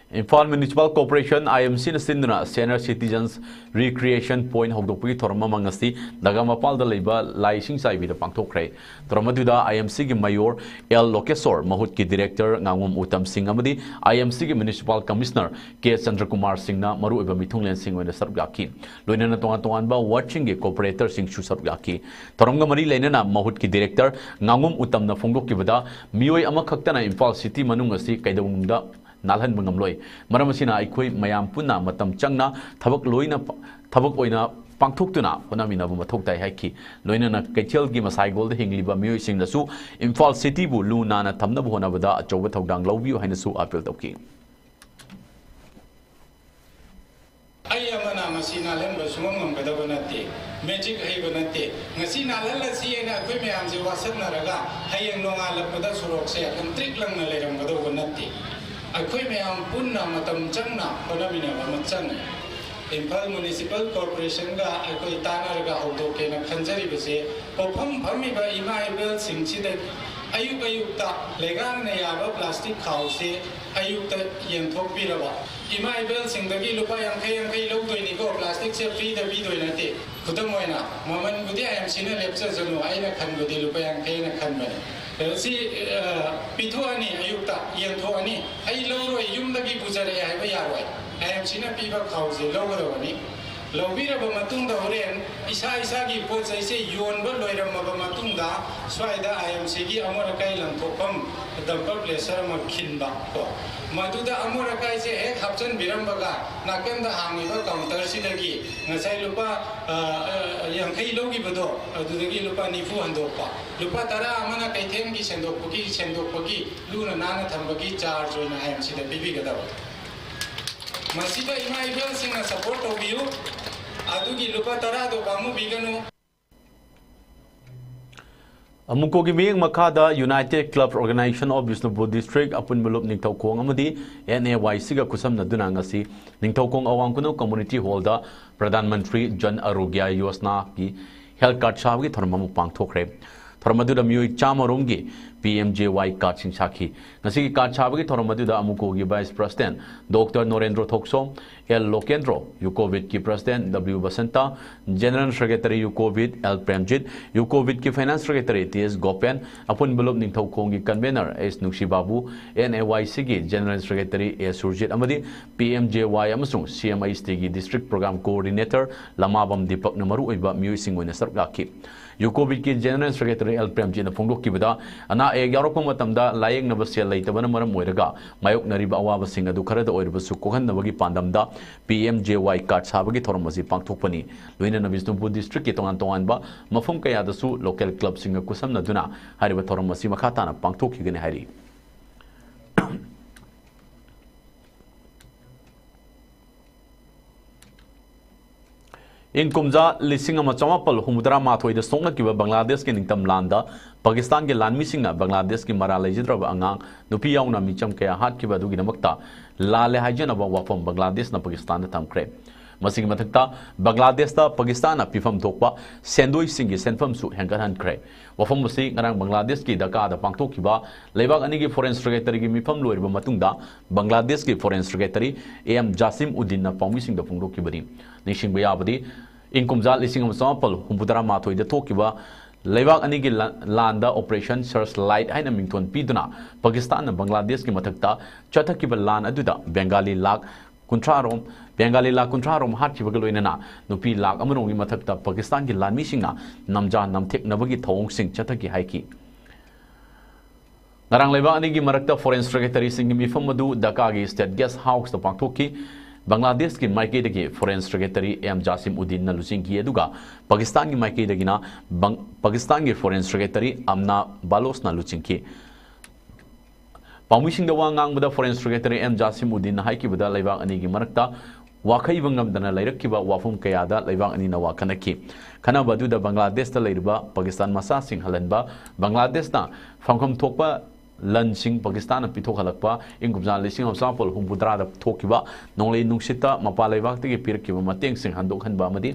ꯏꯝꯐꯥꯜ ꯃ꯭ꯌꯨꯅꯤꯁꯤꯄꯥꯜ ꯀꯣꯔꯄꯣꯔꯦꯁꯟ, IMCꯅ ꯁꯤꯟꯗꯨꯅ Senior Citizens Recreation Point ꯍꯧꯗꯣꯛꯄꯒꯤ ꯊꯧꯔꯝ ꯑꯃ ꯉꯁꯤ ꯅꯥꯒꯥꯃꯄꯥꯜꯗ ꯂꯩꯕ ꯂꯥꯏ ꯏꯁꯤꯡ ꯆꯥꯏꯕꯤꯗ ꯄꯥꯡꯊꯣꯛꯈ꯭ꯔꯦ꯫ ꯊꯧꯔꯝ ꯑꯗꯨꯗ IMCꯒꯤ ꯃꯌꯣꯔ ꯑꯦꯜ ꯂꯣꯀꯦꯁꯣꯔ, ꯃꯍꯨꯠꯀꯤ ꯗꯤꯔꯦꯛꯇꯔ ꯉꯥꯉꯣꯝ ꯎꯇꯝ ꯁꯤꯡ ꯑꯃꯗꯤ IMCꯒꯤ ꯃ꯭ꯌꯨꯅꯤꯁꯤꯄꯥꯜ ꯀꯃꯤꯁꯅꯔ ꯀꯦ ꯆꯟꯗ꯭ꯔꯀꯨꯃꯥꯔ ꯁꯤꯡꯅ ꯃꯔꯨꯑꯣꯏꯕ ꯃꯤꯊꯨꯡꯂꯦꯟꯁꯤꯡ ꯑꯣꯏꯅ ꯁꯔꯨꯛ ꯌꯥꯈꯤ꯫ ꯂꯣꯏꯅꯅ ꯇꯣꯉꯥꯟ ꯇꯣꯉꯥꯟꯕ ꯋꯥꯔꯗꯁꯤꯡꯒꯤ ꯀꯣꯔꯄꯣꯔꯦꯇꯔꯁꯤꯡꯁꯨ ꯁꯔꯨꯛ ꯌꯥꯈꯤ꯫ ꯊꯧꯔꯝꯒ ꯃꯔꯤ ꯂꯩꯅꯅ ꯃꯍꯨꯠꯀꯤ ꯗꯤꯔꯦꯛꯇꯔ ꯉꯥꯉꯣꯝ ꯎꯇꯝꯅ ꯐꯣꯡꯗꯣꯛꯈꯤꯕꯗ, ꯃꯤꯑꯣꯏ ꯑꯃꯈꯛꯇꯅ ꯏꯝꯐꯥꯜ ꯁꯤꯇꯤ ꯃꯅꯨꯡ ꯑꯁꯤ ꯀꯩꯗꯧꯅꯨꯡꯗ ꯅꯥꯜꯍꯟꯕ ꯉꯝꯂꯣꯏ꯫ ꯃꯔꯝ ꯑꯁꯤꯅ ꯑꯩꯈꯣꯏ ꯃꯌꯥꯝ ꯄꯨꯟꯅ ꯃꯇꯝ ꯆꯪꯅ ꯊꯕꯛ ꯂꯣꯏꯅ, ꯊꯕꯛ ꯑꯣꯏꯅ ꯄꯥꯡꯊꯣꯛꯇꯨꯅ ꯍꯣꯠꯅꯃꯤꯟꯅꯕ ꯃꯊꯧ ꯇꯥꯏ ꯍꯥꯏꯈꯤ꯫ ꯂꯣꯏꯅꯅ ꯀꯩꯊꯦꯜꯒꯤ ꯃꯁꯥꯏꯒꯣꯜꯗ ꯍꯤꯡꯂꯤꯕ ꯃꯤꯑꯣꯏꯁꯤꯡꯅꯁꯨ ꯏꯝꯐꯥꯜ ꯁꯤꯇꯤꯕꯨ ꯂꯨ ꯅꯥꯟꯅ ꯊꯝꯅꯕ ꯍꯣꯠꯅꯕꯗ ꯑꯆꯧꯕ ꯊꯧꯗꯥꯡ ꯂꯧꯕꯤꯌꯨ ꯍꯥꯏꯅꯁꯨ ꯑꯥꯄꯤꯜ ꯇꯧꯈꯤ꯫ ꯑꯩ ꯑꯃꯅ ꯃꯁꯤ ꯅꯥꯜꯍꯟꯕ ꯁꯨꯡꯉꯝ ꯉꯝꯒꯗꯕ ꯅꯠꯇꯦ꯫ ꯃꯦꯖꯤꯛ ꯍꯩꯕ ꯅꯠꯇꯦ꯫ ꯉꯁꯤ ꯅꯥꯜꯍꯜꯂꯁꯤ ꯍꯥꯏꯅ ꯑꯩꯈꯣꯏ ꯃꯌꯥꯝꯁꯦ ꯋꯥꯁꯛꯅꯔꯒ ꯍꯌꯦꯡ ꯅꯣꯡꯉꯥꯜꯂꯛꯄꯗ ꯁꯣꯔꯣꯛꯁꯦ ꯂꯪꯇ꯭ꯔꯤꯛ ꯂꯪꯅ ꯂꯩꯔꯝꯒꯗꯧꯕ ꯅꯠꯇꯦ꯫ ꯑꯩꯈꯣꯏ ꯃꯌꯥꯝ ꯄꯨꯟꯅ ꯃꯇꯝ ꯆꯪꯅ ꯍꯣꯠꯅꯃꯤꯟꯅꯕ ꯑꯃ ꯆꯪꯉꯤ꯫ ꯏꯝꯐꯥꯜ ꯃ꯭ꯌꯨꯅꯤꯁꯤꯄꯥꯜ ꯀꯣꯔꯄꯣꯔꯦꯁꯟꯒ ꯑꯩꯈꯣꯏ ꯇꯥꯟꯅꯔꯒ ꯍꯧꯗꯣꯛꯀꯦꯅ ꯈꯟꯖꯔꯤꯕꯁꯦ, ꯄꯣꯠꯐꯝ ꯐꯝꯃꯤꯕ ꯏꯃꯥ ꯏꯕꯦꯜꯁꯤꯡꯁꯤꯗ ꯑꯌꯨꯛ ꯑꯌꯨꯛꯇ ꯂꯩꯉꯥꯛꯅ ꯌꯥꯕ ꯄ꯭ꯂꯥꯁꯇꯤꯛ ꯈꯥꯎꯁꯦ ꯑꯌꯨꯛꯇ ꯌꯦꯟꯊꯣꯛꯄꯤꯔꯕ, ꯏꯃꯥ ꯏꯕꯦꯜꯁꯤꯡꯗꯒꯤ ꯂꯨꯄꯥ ꯌꯥꯡꯈꯩ ꯌꯥꯡꯈꯩ ꯂꯧꯗꯣꯏꯅꯤꯀꯣ, ꯄ꯭ꯂꯥꯁꯇꯤꯛꯁꯦ ꯐ꯭ꯔꯤꯗ ꯄꯤꯗꯣꯏ ꯅꯠꯇꯦ꯫ ꯈꯨꯗꯝ ꯑꯣꯏꯅ, ꯃꯃꯜꯕꯨꯗꯤ IMCꯅ ꯂꯦꯞꯆꯖꯅꯨ, ꯑꯩꯅ ꯈꯟꯕꯗꯤ ꯂꯨꯄꯥ ꯌꯥꯡꯈꯩꯅ ꯈꯟꯕꯅꯤ꯫ ꯑꯗꯣ ꯁꯤ, ꯑ, ꯄꯤꯊꯣꯛꯑꯅꯤ, ꯑꯌꯨꯛꯇ ꯌꯦꯟꯊꯣꯛꯑꯅꯤ, "ꯑꯩ ꯂꯧꯔꯣꯏ, ꯌꯨꯝꯗꯒꯤ ꯄꯨꯖꯔꯛꯑꯦ" ꯍꯥꯏꯕ ꯌꯥꯔꯣꯏ꯫ IMCꯅ ꯄꯤꯕ ꯈꯥꯎꯁꯦ ꯂꯧꯒꯗꯕꯅꯤ꯫ ꯂꯧꯕꯤꯔꯕ ꯃꯇꯨꯡꯗ ꯍꯣꯔꯦꯟ ꯏꯁꯥ ꯏꯁꯥꯒꯤ ꯄꯣꯠ ꯆꯩꯁꯦ ꯌꯣꯟꯕ ꯂꯣꯏꯔꯝꯃꯕ ꯃꯇꯨꯡꯗ ꯁ꯭ꯋꯥꯏꯗ ꯑꯥꯏ ꯑꯦꯝ ꯁꯤꯒꯤ ꯑꯃꯣꯠ ꯑꯀꯥꯏ ꯂꯪꯊꯣꯛꯐꯝ ꯗꯝꯄꯔ ꯄ꯭ꯂꯦꯁꯔ ꯑꯃ ꯈꯤꯟꯕ ꯀꯣ, ꯃꯗꯨꯗ ꯑꯃꯣꯠ ꯑꯀꯥꯏꯁꯦ ꯍꯦꯛ ꯍꯥꯞꯆꯤꯟꯕꯤꯔꯝꯕꯒ ꯅꯥꯀꯟꯗ ꯍꯥꯡꯉꯤꯕ ꯀꯥꯎꯟꯇꯔꯁꯤꯗꯒꯤ ꯉꯁꯥꯏ ꯂꯨꯄꯥ, ꯑ, ꯑ, ꯌꯥꯡꯈꯩ ꯂꯧꯈꯤꯕꯗꯣ ꯑꯗꯨꯗꯒꯤ ꯂꯨꯄꯥ ꯅꯤꯐꯨ ꯍꯟꯗꯣꯛꯄ, ꯂꯨꯄꯥ ꯇꯔꯥ ꯑꯃꯅ ꯀꯩꯊꯦꯜꯒꯤ ꯁꯦꯡꯗꯣꯛꯄꯒꯤ, ꯁꯦꯡꯗꯣꯛꯄꯒꯤ ꯂꯨꯅ ꯅꯥꯟꯅ ꯊꯝꯕꯒꯤ ꯆꯥꯔꯖ ꯑꯣꯏꯅ ꯑꯥꯏ ꯑꯦꯝ ꯁꯤꯗ ꯄꯤꯕꯤꯒꯗꯕ꯫ ꯃꯁꯤꯗ ꯏꯃꯥ ꯏꯕꯦꯜꯁꯤꯡꯅ ꯁꯄꯣꯔꯠ ꯇꯧꯕꯤꯌꯨ꯫ ꯑꯗꯨꯒꯤ ꯂꯨꯄꯥ ꯇꯔꯥꯗꯣ ꯄꯥꯝꯃꯨꯕꯤꯒꯅꯨ꯫ ꯑꯃꯨꯀꯣꯒꯤ ꯃꯤꯠꯌꯦꯡ ꯃꯈꯥꯗ United Club Organization of Bishnupur District ꯑꯄꯨꯟꯕ ꯂꯨꯞ ꯅꯤꯡꯊꯧꯈꯣꯡ ꯑꯃꯗꯤ N A Y Cꯒ ꯈꯨꯠꯁꯝꯅꯗꯨꯅ ꯉꯁꯤ ꯅꯤꯡꯊꯧꯈꯣꯡ ꯑꯋꯥꯡ ꯈꯨꯅꯧ Community Hallꯗ ꯄ꯭ꯔꯙꯥꯟ ꯃꯟꯇ꯭ꯔꯤ ꯖꯟ ꯑꯔꯣꯒ꯭ꯌ ꯌꯣꯖꯅꯥꯒꯤ ꯍꯦꯜꯊ ꯀꯥꯔꯗ ꯁꯥꯕꯒꯤ ꯊꯧꯔꯝ ꯑꯃ ꯄꯥꯡꯊꯣꯛꯈ꯭ꯔꯦ꯫ ꯊꯧꯔꯝ ꯑꯗꯨꯗ ꯃꯤꯑꯣꯏ ꯆꯥꯝꯃ ꯔꯣꯝꯒꯤ P M J Y ꯀꯥꯔꯗꯁꯤꯡ ꯁꯥꯈꯤ꯫ ꯉꯁꯤꯒꯤ ꯀꯥꯔꯗ ꯁꯥꯕꯒꯤ ꯊꯧꯔꯝ ꯑꯗꯨꯗ ꯑꯃꯨꯀꯣꯒꯤ Vice President Doctor ꯅꯣꯔꯦꯟꯗ꯭ꯔꯣ ꯊꯣꯛꯁꯣꯝ, L ꯂꯣꯀꯦꯟꯗ꯭ꯔꯣ, ꯌꯨꯀꯣꯕꯤꯠꯀꯤ President W Basanta, General Secretary ꯌꯨꯀꯣꯕꯤꯠ L Premjit, ꯌꯨꯀꯣꯕꯤꯠꯀꯤ Finance Secretary T S ꯒꯣꯄꯦꯟ, ꯑꯄꯨꯟꯕ ꯂꯨꯞ ꯅꯤꯡꯊꯧꯈꯣꯡꯒꯤ Convener S ꯅꯨꯡꯁꯤꯕꯥꯕꯨ, N A Y Cꯒꯤ General Secretary A Surjit ꯑꯃꯗꯤ P M J Y ꯑꯃꯁꯨꯡ C M H Tꯒꯤ District Program Coordinator ꯂꯃꯥꯕꯝ ꯗꯤꯄꯛꯅ ꯃꯔꯨꯑꯣꯏꯕ ꯃꯤꯑꯣꯏꯁꯤꯡ ꯑꯣꯏꯅ ꯁꯔꯨꯛ ꯌꯥꯈꯤ꯫ ꯌꯨꯀꯣꯕꯤꯠꯀꯤ General Secretary L ꯄ꯭ꯔꯦꯝꯖꯤꯠꯅ ꯐꯣꯡꯗꯣꯛꯈꯤꯕꯗ, ꯑꯅꯥ ꯑꯌꯦꯛ ꯌꯥꯎꯔꯛꯄ ꯃꯇꯝꯗ ꯂꯥꯌꯦꯡꯅꯕ ꯁꯦꯜ ꯂꯩꯇꯕꯅ ꯃꯔꯝ ꯑꯣꯏꯔꯒ ꯃꯥꯌꯣꯛꯅꯔꯤꯕ ꯑꯋꯥꯕꯁꯤꯡ ꯑꯗꯨ ꯈꯔꯗ ꯑꯣꯏꯔꯕꯁꯨ ꯀꯣꯛꯍꯟꯅꯕꯒꯤ ꯄꯥꯟꯗꯝꯗ P M J Y card ꯁꯥꯕꯒꯤ ꯊꯧꯔꯝ ꯑꯁꯤ ꯄꯥꯡꯊꯣꯛꯄꯅꯤ꯫ ꯂꯣꯏꯅꯅ ꯕꯤꯁꯅꯨꯄꯨꯔ ꯗꯤꯁꯇ꯭ꯔꯤꯛꯀꯤ ꯇꯣꯉꯥꯟ ꯇꯣꯉꯥꯟꯕ ꯃꯐꯝ ꯀꯌꯥꯗꯁꯨ ꯂꯣꯀꯦꯜ ꯀ꯭ꯂꯕꯁꯤꯡꯒ ꯈꯨꯠꯁꯝꯅꯗꯨꯅ ꯍꯥꯏꯔꯤꯕ ꯊꯧꯔꯝ ꯑꯁꯤ ꯃꯈꯥ ꯇꯥꯅ ꯄꯥꯡꯊꯣꯛꯈꯤꯒꯅꯤ ꯍꯥꯏꯔꯤ꯫ ꯏꯪ ꯀꯨꯝꯖꯥ ꯂꯤꯁꯤꯡ ꯑꯃ ꯆꯃꯥꯄꯜ ꯍꯨꯝꯐꯨꯇꯔꯥ ꯃꯥꯊꯣꯏꯗ ꯁꯣꯛꯅꯈꯤꯕ ꯕꯪꯒ꯭ꯂꯥꯗꯦꯁꯀꯤ ꯅꯤꯡꯇꯝ ꯂꯥꯟꯗ ꯄꯥꯀꯤꯁꯇꯥꯟꯒꯤ ꯂꯥꯟꯃꯤꯁꯤꯡꯅ ꯕꯪꯒ꯭ꯂꯥꯗꯦꯁꯀꯤ ꯃꯔꯥꯜ ꯂꯩꯖꯗ꯭ꯔꯕ ꯑꯉꯥꯡ ꯅꯨꯄꯤ ꯌꯥꯎꯅ ꯃꯤꯆꯝ ꯀꯌꯥ ꯍꯥꯠꯈꯤꯕ ꯑꯗꯨꯒꯤꯗꯃꯛꯇ ꯂꯥꯜꯂꯦ ꯍꯥꯏꯖꯅꯕ ꯋꯥꯐꯝ ꯕꯪꯒ꯭ꯂꯥꯗꯦꯁꯅ ꯄꯥꯀꯤꯁꯇꯥꯟꯗ ꯊꯝꯈ꯭ꯔꯦ꯫ ꯃꯁꯤꯒꯤ ꯃꯊꯛꯇ ꯕꯪꯒ꯭ꯂꯥꯗꯦꯁꯇ ꯄꯥꯀꯤꯁꯇꯥꯟꯅ ꯄꯤꯐꯝ ꯊꯣꯛꯄ ꯁꯦꯟꯗꯣꯏꯁꯤꯡꯒꯤ ꯁꯦꯟꯐꯝꯁꯨ ꯍꯦꯟꯒꯠꯍꯟꯈ꯭ꯔꯦ꯫ ꯋꯥꯐꯝ ꯑꯁꯤ ꯉꯔꯥꯡ ꯕꯪꯒ꯭ꯂꯥꯗꯦꯁꯀꯤ ꯙꯀꯥꯗ ꯄꯥꯡꯊꯣꯛꯈꯤꯕ ꯂꯩꯕꯥꯛ ꯑꯅꯤꯒꯤ ꯐꯣꯔꯦꯟ ꯁꯦꯀ꯭ꯔꯦꯇꯔꯤꯒꯤ ꯃꯤꯐꯝ ꯂꯣꯏꯔꯕ ꯃꯇꯨꯡꯗ ꯕꯪꯒ꯭ꯂꯥꯗꯦꯁꯀꯤ ꯐꯣꯔꯦꯟ ꯁꯦꯀ꯭ꯔꯦꯇꯔꯤ A M ꯖꯥꯁꯤꯝ ꯎꯗꯤꯟꯅ ꯄꯥꯎꯃꯤꯁꯤꯡꯗ ꯐꯣꯡꯗꯣꯛꯈꯤꯕꯅꯤ꯫ ꯅꯤꯡꯁꯤꯡꯕ ꯌꯥꯕꯗꯤ, ꯏꯪ ꯀꯨꯝꯖꯥ ꯂꯤꯁꯤꯡ ꯑꯃ ꯆꯃꯥꯄꯜ ꯍꯨꯝꯐꯨꯇꯔꯥ ꯃꯥꯊꯣꯏꯗ ꯊꯣꯛꯈꯤꯕ ꯂꯩꯕꯥꯛ ꯑꯅꯤꯒꯤ ꯂꯥ-, ꯂꯥꯟꯗ Operation Searchlight ꯍꯥꯏꯅ ꯃꯤꯡꯊꯣꯟ ꯄꯤꯗꯨꯅ ꯄꯥꯀꯤꯁꯇꯥꯟꯅ ꯕꯪꯒ꯭ꯂꯥꯗꯦꯁꯀꯤ ꯃꯊꯛꯇ ꯆꯠꯊꯈꯤꯕ ꯂꯥꯟ ꯑꯗꯨꯗ ꯕꯦꯡꯒꯥꯂꯤ ꯂꯥꯈ ꯀꯨꯟꯊ꯭ꯔꯥ ꯔꯣꯝ, ꯕꯦꯡꯒꯥꯂꯤ ꯂꯥꯈ ꯀꯨꯟꯊ꯭ꯔꯥ ꯔꯣꯝ ꯍꯥꯠꯈꯤꯕꯒ ꯂꯣꯏꯅꯅ ꯅꯨꯄꯤ ꯂꯥꯈ ꯑꯃ ꯔꯣꯝꯒꯤ ꯃꯊꯛꯇ ꯄꯥꯀꯤꯁꯇꯥꯟꯒꯤ ꯂꯥꯟꯃꯤꯁꯤꯡꯅ ꯅꯝꯖꯥ ꯅꯝꯊꯦꯛꯅꯕꯒꯤ ꯊꯧꯑꯣꯡꯁꯤꯡ ꯆꯠꯊꯈꯤ ꯍꯥꯏꯈꯤ꯫ ꯉꯔꯥꯡ ꯂꯩꯕꯥꯛ ꯑꯅꯤꯒꯤ ꯃꯔꯛꯇ foreign secretaryꯁꯤꯡꯒꯤ ꯃꯤꯐꯝ ꯑꯗꯨ ꯙꯥꯀꯥꯒꯤ State Guest Houseꯇ ꯄꯥꯡꯊꯣꯛꯈꯤ꯫ ꯕꯪꯒ꯭ꯂꯥꯗꯦꯁꯀꯤ ꯃꯥꯏꯀꯩꯗꯒꯤ foreign secretary ꯑꯦꯝ ꯖꯥꯁꯤꯝ ꯎꯗꯤꯟꯅ ꯂꯨꯆꯤꯡꯈꯤ, ꯑꯗꯨꯒ ꯄꯥꯀꯤꯁꯇꯥꯟꯒꯤ ꯃꯥꯏꯀꯩꯗꯒꯤꯅ ꯕꯪ-, ꯄꯥꯀꯤꯁꯇꯥꯟꯒꯤ foreign secretary ꯑꯝꯅꯥ ꯕꯥꯂꯣꯁꯅ ꯂꯨꯆꯤꯡꯈꯤ꯫ ꯄꯥꯎꯃꯤꯁꯤꯡꯗ ꯋꯥ ꯉꯥꯡꯕꯗ foreign secretary ꯑꯦꯝ ꯖꯥꯁꯤꯝ ꯎꯗꯤꯟꯅ ꯍꯥꯏꯈꯤꯕꯗ, ꯂꯩꯕꯥꯛ ꯑꯅꯤꯒꯤ ꯃꯔꯛꯇ ꯋꯥꯈꯩꯕ ꯉꯝꯗꯅ ꯂꯩꯔꯛꯈꯤꯕ ꯋꯥꯐꯝ ꯀꯌꯥꯗ ꯂꯩꯕꯥꯛ ꯑꯅꯤꯅ ꯋꯥ ꯈꯟꯅꯈꯤ꯫ ꯈꯟꯅꯕ ꯑꯗꯨꯗ ꯕꯪꯒ꯭ꯂꯥꯗꯦꯁꯇ ꯂꯩꯔꯤꯕ ꯄꯥꯀꯤꯁꯇꯥꯟ ꯃꯆꯥꯁꯤꯡ ꯍꯜꯍꯟꯕ, ꯕꯪꯒ꯭ꯂꯥꯗꯦꯁꯅ ꯐꯪꯐꯝ ꯊꯣꯛꯄ ꯂꯟꯁꯤꯡ ꯄꯥꯀꯤꯁꯇꯥꯟꯅ ꯄꯤꯊꯣꯛꯍꯜꯂꯛꯄ, ꯏꯪ ꯀꯨꯝꯖꯥ ꯂꯤꯁꯤꯡ ꯑꯃ ꯆꯥꯃꯥꯄꯜ ꯍꯨꯝꯐꯨꯇꯔꯥꯗ ꯊꯣꯛꯈꯤꯕ ꯅꯣꯡꯂꯩ ꯅꯨꯡꯁꯤꯠꯇ ꯃꯄꯥꯟ ꯂꯩꯕꯥꯛꯇꯒꯤ ꯄꯤꯔꯛꯈꯤꯕ ꯃꯇꯦꯡꯁꯤꯡ ꯍꯟꯗꯣꯛꯍꯟꯕ ꯑꯃꯗꯤ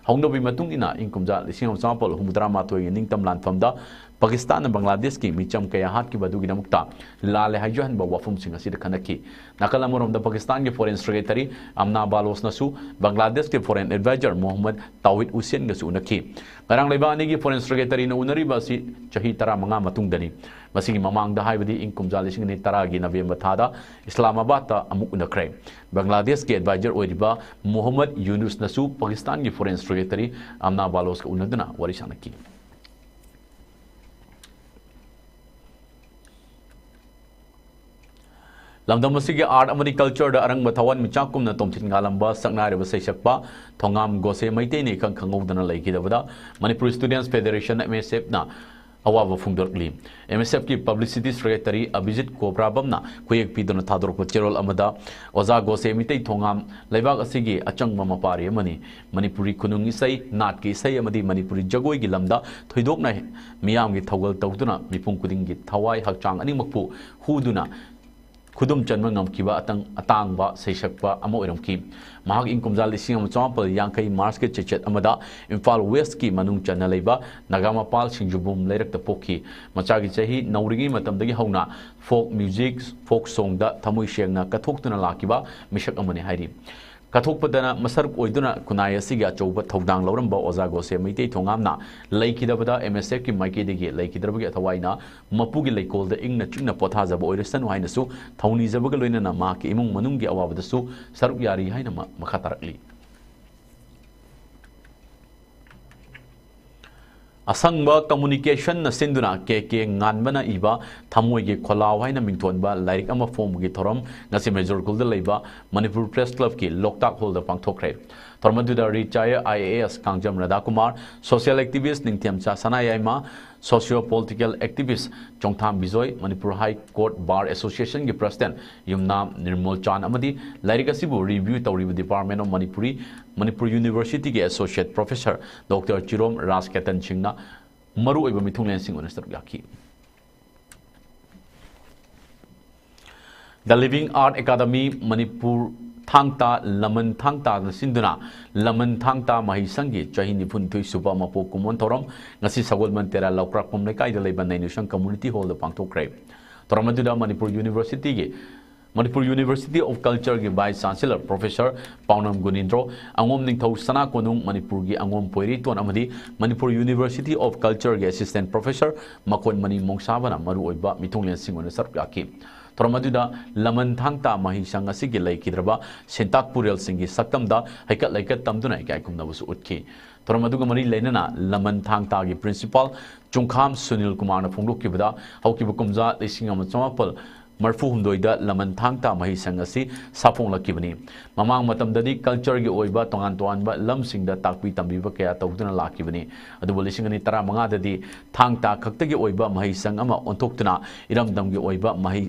ꯍꯧꯅꯕꯤ ꯃꯇꯨꯡ ꯏꯟꯅ ꯏꯪ ꯀꯨꯝꯖꯥ ꯂꯤꯁꯤꯡ ꯑꯃ ꯆꯥꯃꯥꯄꯜ ꯍꯨꯝꯐꯨꯇꯔꯥ ꯃꯥꯊꯣꯏꯒꯤ ꯅꯤꯡꯇꯝ ꯂꯥꯟꯐꯝꯗ ꯄꯥꯀꯤꯁꯇꯥꯟꯅ ꯕꯪꯒ꯭ꯂꯥꯗꯦꯁꯀꯤ ꯃꯤꯆꯝ ꯀꯌꯥ ꯍꯥꯠꯈꯤꯕ ꯑꯗꯨꯒꯤꯗꯃꯛꯇ ꯂꯥꯜꯂꯦ ꯍꯥꯏꯖꯍꯟꯕ ꯋꯥꯐꯝꯁꯤꯡ ꯑꯁꯤꯗ ꯈꯟꯅꯈꯤ꯫ ꯅꯥꯀꯜ ꯑꯃꯔꯣꯝꯗ ꯄꯥꯀꯤꯁꯇꯥꯟꯒꯤ foreign secretary ꯑꯝꯅꯥ ꯕꯥꯂꯣꯁꯅꯁꯨ ꯕꯪꯒ꯭ꯂꯥꯗꯦꯁꯀꯤ foreign advisor ꯃꯣꯍꯝꯃꯗ ꯇꯥꯋꯤꯗ ꯍꯨꯁꯦꯟꯒꯁꯨ ꯎꯅꯈꯤ꯫ ꯉꯔꯥꯡ ꯂꯩꯕꯥꯛ ꯑꯅꯤꯒꯤ foreign secretaryꯅ ꯎꯅꯔꯤꯕ ꯑꯁꯤ ꯆꯍꯤ ꯇꯔꯥꯃꯉꯥ ꯃꯇꯨꯡꯗꯅꯤ꯫ ꯃꯁꯤꯒꯤ ꯃꯃꯥꯡꯗ, ꯍꯥꯏꯕꯗꯤ ꯏꯪ ꯀꯨꯝꯖꯥ ꯂꯤꯁꯤꯡ ꯑꯅꯤ ꯇꯔꯥꯒꯤ ꯅꯕꯦꯝꯕꯔ ꯊꯥꯗ ꯏꯁꯂꯥꯃꯥꯕꯥꯗꯇ ꯑꯃꯨꯛ ꯎꯅꯈ꯭ꯔꯦ꯫ ꯕꯪꯒ꯭ꯂꯥꯗꯦꯁꯀꯤ advisor ꯑꯣꯏꯔꯤꯕ ꯃꯣꯍꯝꯃꯗ ꯌꯨꯅꯨꯁꯅꯁꯨ ꯄꯥꯀꯤꯁꯇꯥꯟꯒꯤ foreign secretary ꯑꯝꯅꯥ ꯕꯥꯂꯣꯁꯀ ꯎꯅꯗꯨꯅ ꯋꯥꯔꯤ ꯁꯥꯅꯈꯤ꯫ ꯂꯝꯗꯝ ꯑꯁꯤꯒꯤ art ꯑꯃꯗꯤ cultureꯗ ꯑꯔꯪꯕ ꯊꯋꯥꯟꯃꯤꯆꯥꯛꯀꯨꯝꯅ ꯇꯣꯝꯊꯤꯟ ꯉꯥꯜꯂꯝꯕ ꯁꯛꯅꯥꯏꯔꯕ ꯁꯩꯁꯛꯄ ꯊꯣꯉꯥꯝ ꯒꯣꯁꯦ ꯃꯩꯇꯩꯅ ꯏꯈꯪ ꯈꯪꯍꯧꯗꯅ ꯂꯩꯈꯤꯗꯕꯗ Manipur Students Federation, M S Fꯅ ꯑꯋꯥꯕ ꯐꯣꯡꯗꯣꯔꯛꯂꯤ꯫ M S Fꯀꯤ publicity secretary ꯑꯚꯤꯖꯤꯠ ꯀꯣꯕ꯭ꯔꯥꯕꯝꯅ ꯈꯨꯌꯦꯛ ꯄꯤꯗꯨꯅ ꯊꯥꯗꯣꯔꯛꯄ ꯆꯦꯔꯣꯜ ꯑꯃꯗ, ꯑꯣꯖꯥ ꯒꯣꯁꯦ ꯃꯩꯇꯩ ꯊꯣꯉꯥꯝ ꯂꯩꯕꯥꯛ ꯑꯁꯤꯒꯤ ꯑꯆꯪꯕ ꯃꯄꯥꯔꯤ ꯑꯃꯅꯤ꯫ ꯃꯅꯤꯄꯨꯔꯤ ꯈꯨꯅꯨꯡ ꯏꯁꯩ, ꯅꯥꯠꯀꯤ ꯏꯁꯩ ꯑꯃꯗꯤ ꯃꯅꯤꯄꯨꯔꯤ ꯖꯒꯣꯏꯒꯤ ꯂꯝꯗ ꯊꯣꯏꯗꯣꯛꯅ ꯃꯤꯌꯥꯝꯒꯤ ꯊꯧꯒꯜ ꯇꯧꯗꯨꯅ ꯃꯤꯄꯨꯝ ꯈꯨꯗꯤꯡꯒꯤ ꯊꯋꯥꯏ ꯍꯛꯆꯥꯡ ꯑꯅꯤꯃꯛꯄꯨ ꯍꯨꯗꯨꯅ ꯈꯨꯗꯨꯝ ꯆꯟꯕ ꯉꯝꯈꯤꯕ ꯑꯇꯪ-, ꯑꯇꯥꯡꯕ ꯁꯩꯁꯛꯄ ꯑꯃ ꯑꯣꯏꯔꯝꯈꯤ꯫ ꯃꯍꯥꯛ ꯏꯪ ꯀꯨꯝꯖꯥ ꯂꯤꯁꯤꯡ ꯑꯃ ꯆꯥꯃꯥꯄꯜ ꯌꯥꯡꯈꯩ Marchꯀꯤ ꯆꯩꯆꯠ ꯑꯃꯗ ꯏꯝꯐꯥꯜ Westꯀꯤ ꯃꯅꯨꯡ ꯆꯟꯅ ꯂꯩꯕ ꯅꯥꯒꯥꯃꯄꯥꯜ ꯁꯤꯡꯖꯨꯕꯨꯝ ꯂꯩꯔꯛꯇ ꯄꯣꯛꯈꯤ꯫ ꯃꯆꯥꯒꯤ ꯆꯍꯤ ꯅꯧꯔꯤꯉꯩ ꯃꯇꯝꯗꯒꯤ ꯍꯧꯅ folk music, folk songꯗ ꯊꯃꯣꯏ ꯁꯦꯡꯅ ꯀꯠꯊꯣꯛꯇꯨꯅ ꯂꯥꯛꯈꯤꯕ ꯃꯤꯁꯛ ꯑꯃꯅꯤ ꯍꯥꯏꯔꯤ꯫ ꯀꯠꯊꯣꯛꯄꯗꯅ ꯃꯁꯔꯨꯛ ꯑꯣꯏꯗꯨꯅ ꯈꯨꯟꯅꯥꯏ ꯑꯁꯤꯒꯤ ꯑꯆꯧꯕ ꯊꯧꯗꯥꯡ ꯂꯧꯔꯝꯕ ꯑꯣꯖꯥ ꯒꯣꯁꯦ ꯃꯩꯇꯩ ꯊꯣꯉꯥꯝꯅ ꯂꯩꯈꯤꯗꯕꯗ M S F ꯀꯤ ꯃꯥꯏꯀꯩꯗꯒꯤ ꯂꯩꯈꯤꯗ꯭ꯔꯕꯒꯤ ꯊꯋꯥꯏꯅ ꯃꯄꯨꯒꯤ ꯂꯩꯀꯣꯜꯗ ꯏꯪꯅ ꯆꯤꯛꯅ ꯄꯣꯊꯥꯖꯕ ꯑꯣꯏꯔꯁꯅꯨ ꯍꯥꯏꯅꯁꯨ ꯊꯧꯅꯤꯖꯕꯒ ꯂꯣꯏꯅꯅ ꯃꯍꯥꯛꯀꯤ ꯏꯃꯨꯡ ꯃꯅꯨꯡꯒꯤ ꯑꯋꯥꯕꯗꯁꯨ ꯁꯔꯨꯛ ꯌꯥꯔꯤ ꯍꯥꯏꯅ ꯃ-, ꯃꯈꯥ ꯇꯥꯔꯛꯂꯤ꯫ ꯑꯁꯪꯕ ꯀꯝꯃꯨꯅꯤꯀꯦꯁꯟꯅ ꯁꯤꯟꯗꯨꯅ ꯀꯦ ꯀꯦ ꯉꯥꯟꯕꯅ ꯏꯕ ꯊꯃꯣꯏꯒꯤ ꯈꯣꯜꯂꯥꯎ ꯍꯥꯏꯅ ꯃꯤꯡꯊꯣꯟꯕ ꯂꯥꯏꯔꯤꯛ ꯑꯃ ꯐꯣꯡꯕꯒꯤ ꯊꯧꯔꯝ ꯉꯁꯤ ꯃꯦꯖꯣꯔ ꯈꯨꯜꯗ ꯂꯩꯕ ꯃꯅꯤꯄꯨꯔ ꯄ꯭ꯔꯦꯁ ꯀ꯭ꯂꯕꯀꯤ ꯂꯣꯛꯇꯥꯛ ꯍꯣꯜꯗ ꯄꯥꯡꯊꯣꯛꯈ꯭ꯔꯦ꯫ ꯊꯧꯔꯝ ꯑꯗꯨꯗ retired I A S Kangjam Radhakumar, social activist Ningthemcha Sanayaima, socio political activist Chongtham Bijoy, Manipur high court bar ꯑꯦꯁꯣꯁꯤꯌꯦꯁꯟꯒꯤ ꯄ꯭ꯔꯁꯤꯗꯦꯟꯠ ꯌꯨꯝꯅꯥꯝ ꯅꯤꯔꯃꯣꯜ ꯆꯥꯟ ꯑꯃꯗꯤ ꯂꯥꯏꯔꯤꯛ ꯑꯁꯤꯕꯨ ꯔꯤꯚ꯭ꯌꯨ ꯇꯧꯔꯤꯕ ꯗꯤꯄꯥꯔꯠꯃꯦꯟꯠ ꯑꯣꯐ ꯃꯅꯤꯄꯨꯔꯤ, ꯃꯅꯤꯄꯨꯔ ꯌꯨꯅꯤꯚꯔꯁꯤꯇꯤꯒꯤ associate professor doctor Chirom Rajketan ꯁꯤꯡꯅ ꯃꯔꯨꯑꯣꯏꯕ ꯃꯤꯊꯨꯡꯂꯦꯟꯁꯤꯡ ꯑꯣꯏꯅ ꯁꯔꯨꯛ ꯌꯥꯈꯤ꯫ The Living Art Academy Manipur ꯊꯥꯡ ꯇꯥ ꯂꯃꯟ ꯊꯥꯡ ꯇꯥꯅ ꯁꯤꯟꯗꯨꯅ ꯂꯃꯟ ꯊꯥꯡ ꯇꯥ ꯃꯍꯩꯁꯪꯒꯤ ꯆꯍꯤ ꯅꯤꯐꯨꯅꯤꯊꯣꯏ ꯁꯨꯕ ꯃꯄꯣꯛ ꯀꯨꯝꯑꯣꯟ ꯊꯧꯔꯝ ꯉꯁꯤ ꯁꯒꯣꯜꯕꯟ ꯇꯦꯔꯥ ꯂꯧꯀ꯭ꯔꯥꯛꯄꯝ ꯂꯩꯀꯥꯏꯗ ꯂꯩꯕ ꯅꯩꯅꯨꯁꯪ ꯀꯝꯃꯨꯅꯤꯇꯤ ꯍꯣꯜꯗ ꯄꯥꯡꯊꯣꯛꯈ꯭ꯔꯦ꯫ ꯊꯧꯔꯝ ꯑꯗꯨꯗ ꯃꯅꯤꯄꯨꯔ ꯌꯨꯅꯤꯚꯔꯁꯤꯇꯤꯒꯤ, ꯃꯅꯤꯄꯨꯔ ꯌꯨꯅꯤꯚꯔꯁꯤꯇꯤ ꯑꯣꯐ ꯀꯜꯆꯔꯒꯤ ꯚꯥꯏꯁ ꯆꯥꯟꯁꯦꯂꯔ ꯄ꯭ꯔꯣꯐꯦꯁꯔ ꯄꯥꯎꯅꯝ ꯒꯨꯅꯤꯟꯗ꯭ꯔꯣ, ꯑꯉꯣꯝ ꯅꯤꯡꯊꯧ ꯁꯅꯥ ꯀꯣꯅꯨꯡ, ꯃꯅꯤꯄꯨꯔꯒꯤ ꯑꯉꯣꯝ ꯄꯣꯏꯔꯩꯇꯣꯟ ꯑꯃꯗꯤ ꯃꯅꯤꯄꯨꯔ ꯌꯨꯅꯤꯚꯔꯁꯤꯇꯤ ꯑꯣꯐ ꯀꯜꯆꯔꯒꯤ ꯑꯦꯁꯤꯁꯇꯦꯟꯠ ꯄ꯭ꯔꯣꯐꯦꯁꯔ ꯃꯈꯣꯟꯃꯅꯤ ꯃꯣꯡꯁꯥꯕꯅ ꯃꯔꯨꯑꯣꯏꯕ ꯃꯤꯊꯨꯡꯂꯦꯟꯁꯤꯡ ꯑꯣꯏꯅ ꯁꯔꯨꯛ ꯌꯥꯈꯤ꯫ ꯊꯧꯔꯝ ꯑꯗꯨꯗ ꯂꯃꯟ ꯊꯥꯡ ꯇꯥ ꯃꯍꯩꯁꯪ ꯑꯁꯤꯒꯤ ꯂꯩꯈꯤꯗ꯭ꯔꯕ ꯁꯦꯟꯇꯥꯛ ꯄꯨꯔꯦꯜꯁꯤꯡꯒꯤ ꯁꯛꯇꯝꯗ ꯍꯩꯀꯠ ꯂꯩꯀꯠ ꯇꯝꯗꯨꯅ ꯏꯀꯥꯏ ꯈꯨꯝꯅꯕꯁꯨ ꯎꯠꯈꯤ꯫ ꯊꯧꯔꯝ ꯑꯗꯨꯒ ꯃꯔꯤ ꯂꯩꯅꯅ ꯂꯃꯟ ꯊꯥꯡ ꯇꯥꯒꯤ ꯄ꯭ꯔꯤꯟꯁꯤꯄꯥꯜ ꯆꯨꯡꯈꯥꯝ ꯁꯨꯅꯤꯜ ꯀꯨꯃꯥꯔꯅ ꯐꯣꯡꯗꯣꯛꯈꯤꯕꯗ, ꯍꯧꯈꯤꯕ ꯀꯨꯝꯖꯥ ꯂꯤꯁꯤꯡ ꯑꯃ ꯆꯃꯥꯄꯜ ꯃꯔꯤꯐꯨ ꯍꯨꯝꯗꯣꯏꯗ ꯂꯃꯟ ꯊꯥꯡ ꯇꯥ ꯃꯍꯩꯁꯪ ꯑꯁꯤ ꯁꯥꯐꯣꯡꯂꯛꯈꯤꯕꯅꯤ꯫ ꯃꯃꯥꯡ ꯃꯇꯝꯗꯗꯤ ꯀꯜꯆꯔꯒꯤ ꯑꯣꯏꯕ ꯇꯣꯉꯥꯟ ꯇꯣꯉꯥꯟꯕ ꯂꯝꯁꯤꯡꯗ ꯇꯥꯛꯄꯤ ꯇꯝꯕꯤꯕ ꯀꯌꯥ ꯇꯧꯗꯨꯅ ꯂꯥꯛꯈꯤꯕꯅꯤ꯫ ꯑꯗꯨꯕꯨ ꯂꯤꯁꯤꯡ ꯑꯅꯤ ꯇꯔꯥꯃꯉꯥꯗꯗꯤ ꯊꯥꯡ ꯇꯥ ꯈꯛꯇꯒꯤ ꯑꯣꯏꯕ ꯃꯍꯩꯁꯪ ꯑꯃ ꯑꯣꯟꯊꯣꯛꯇꯨꯅ ꯏꯔꯝꯗꯝꯒꯤ ꯑꯣꯏꯕ ꯃꯍꯩ,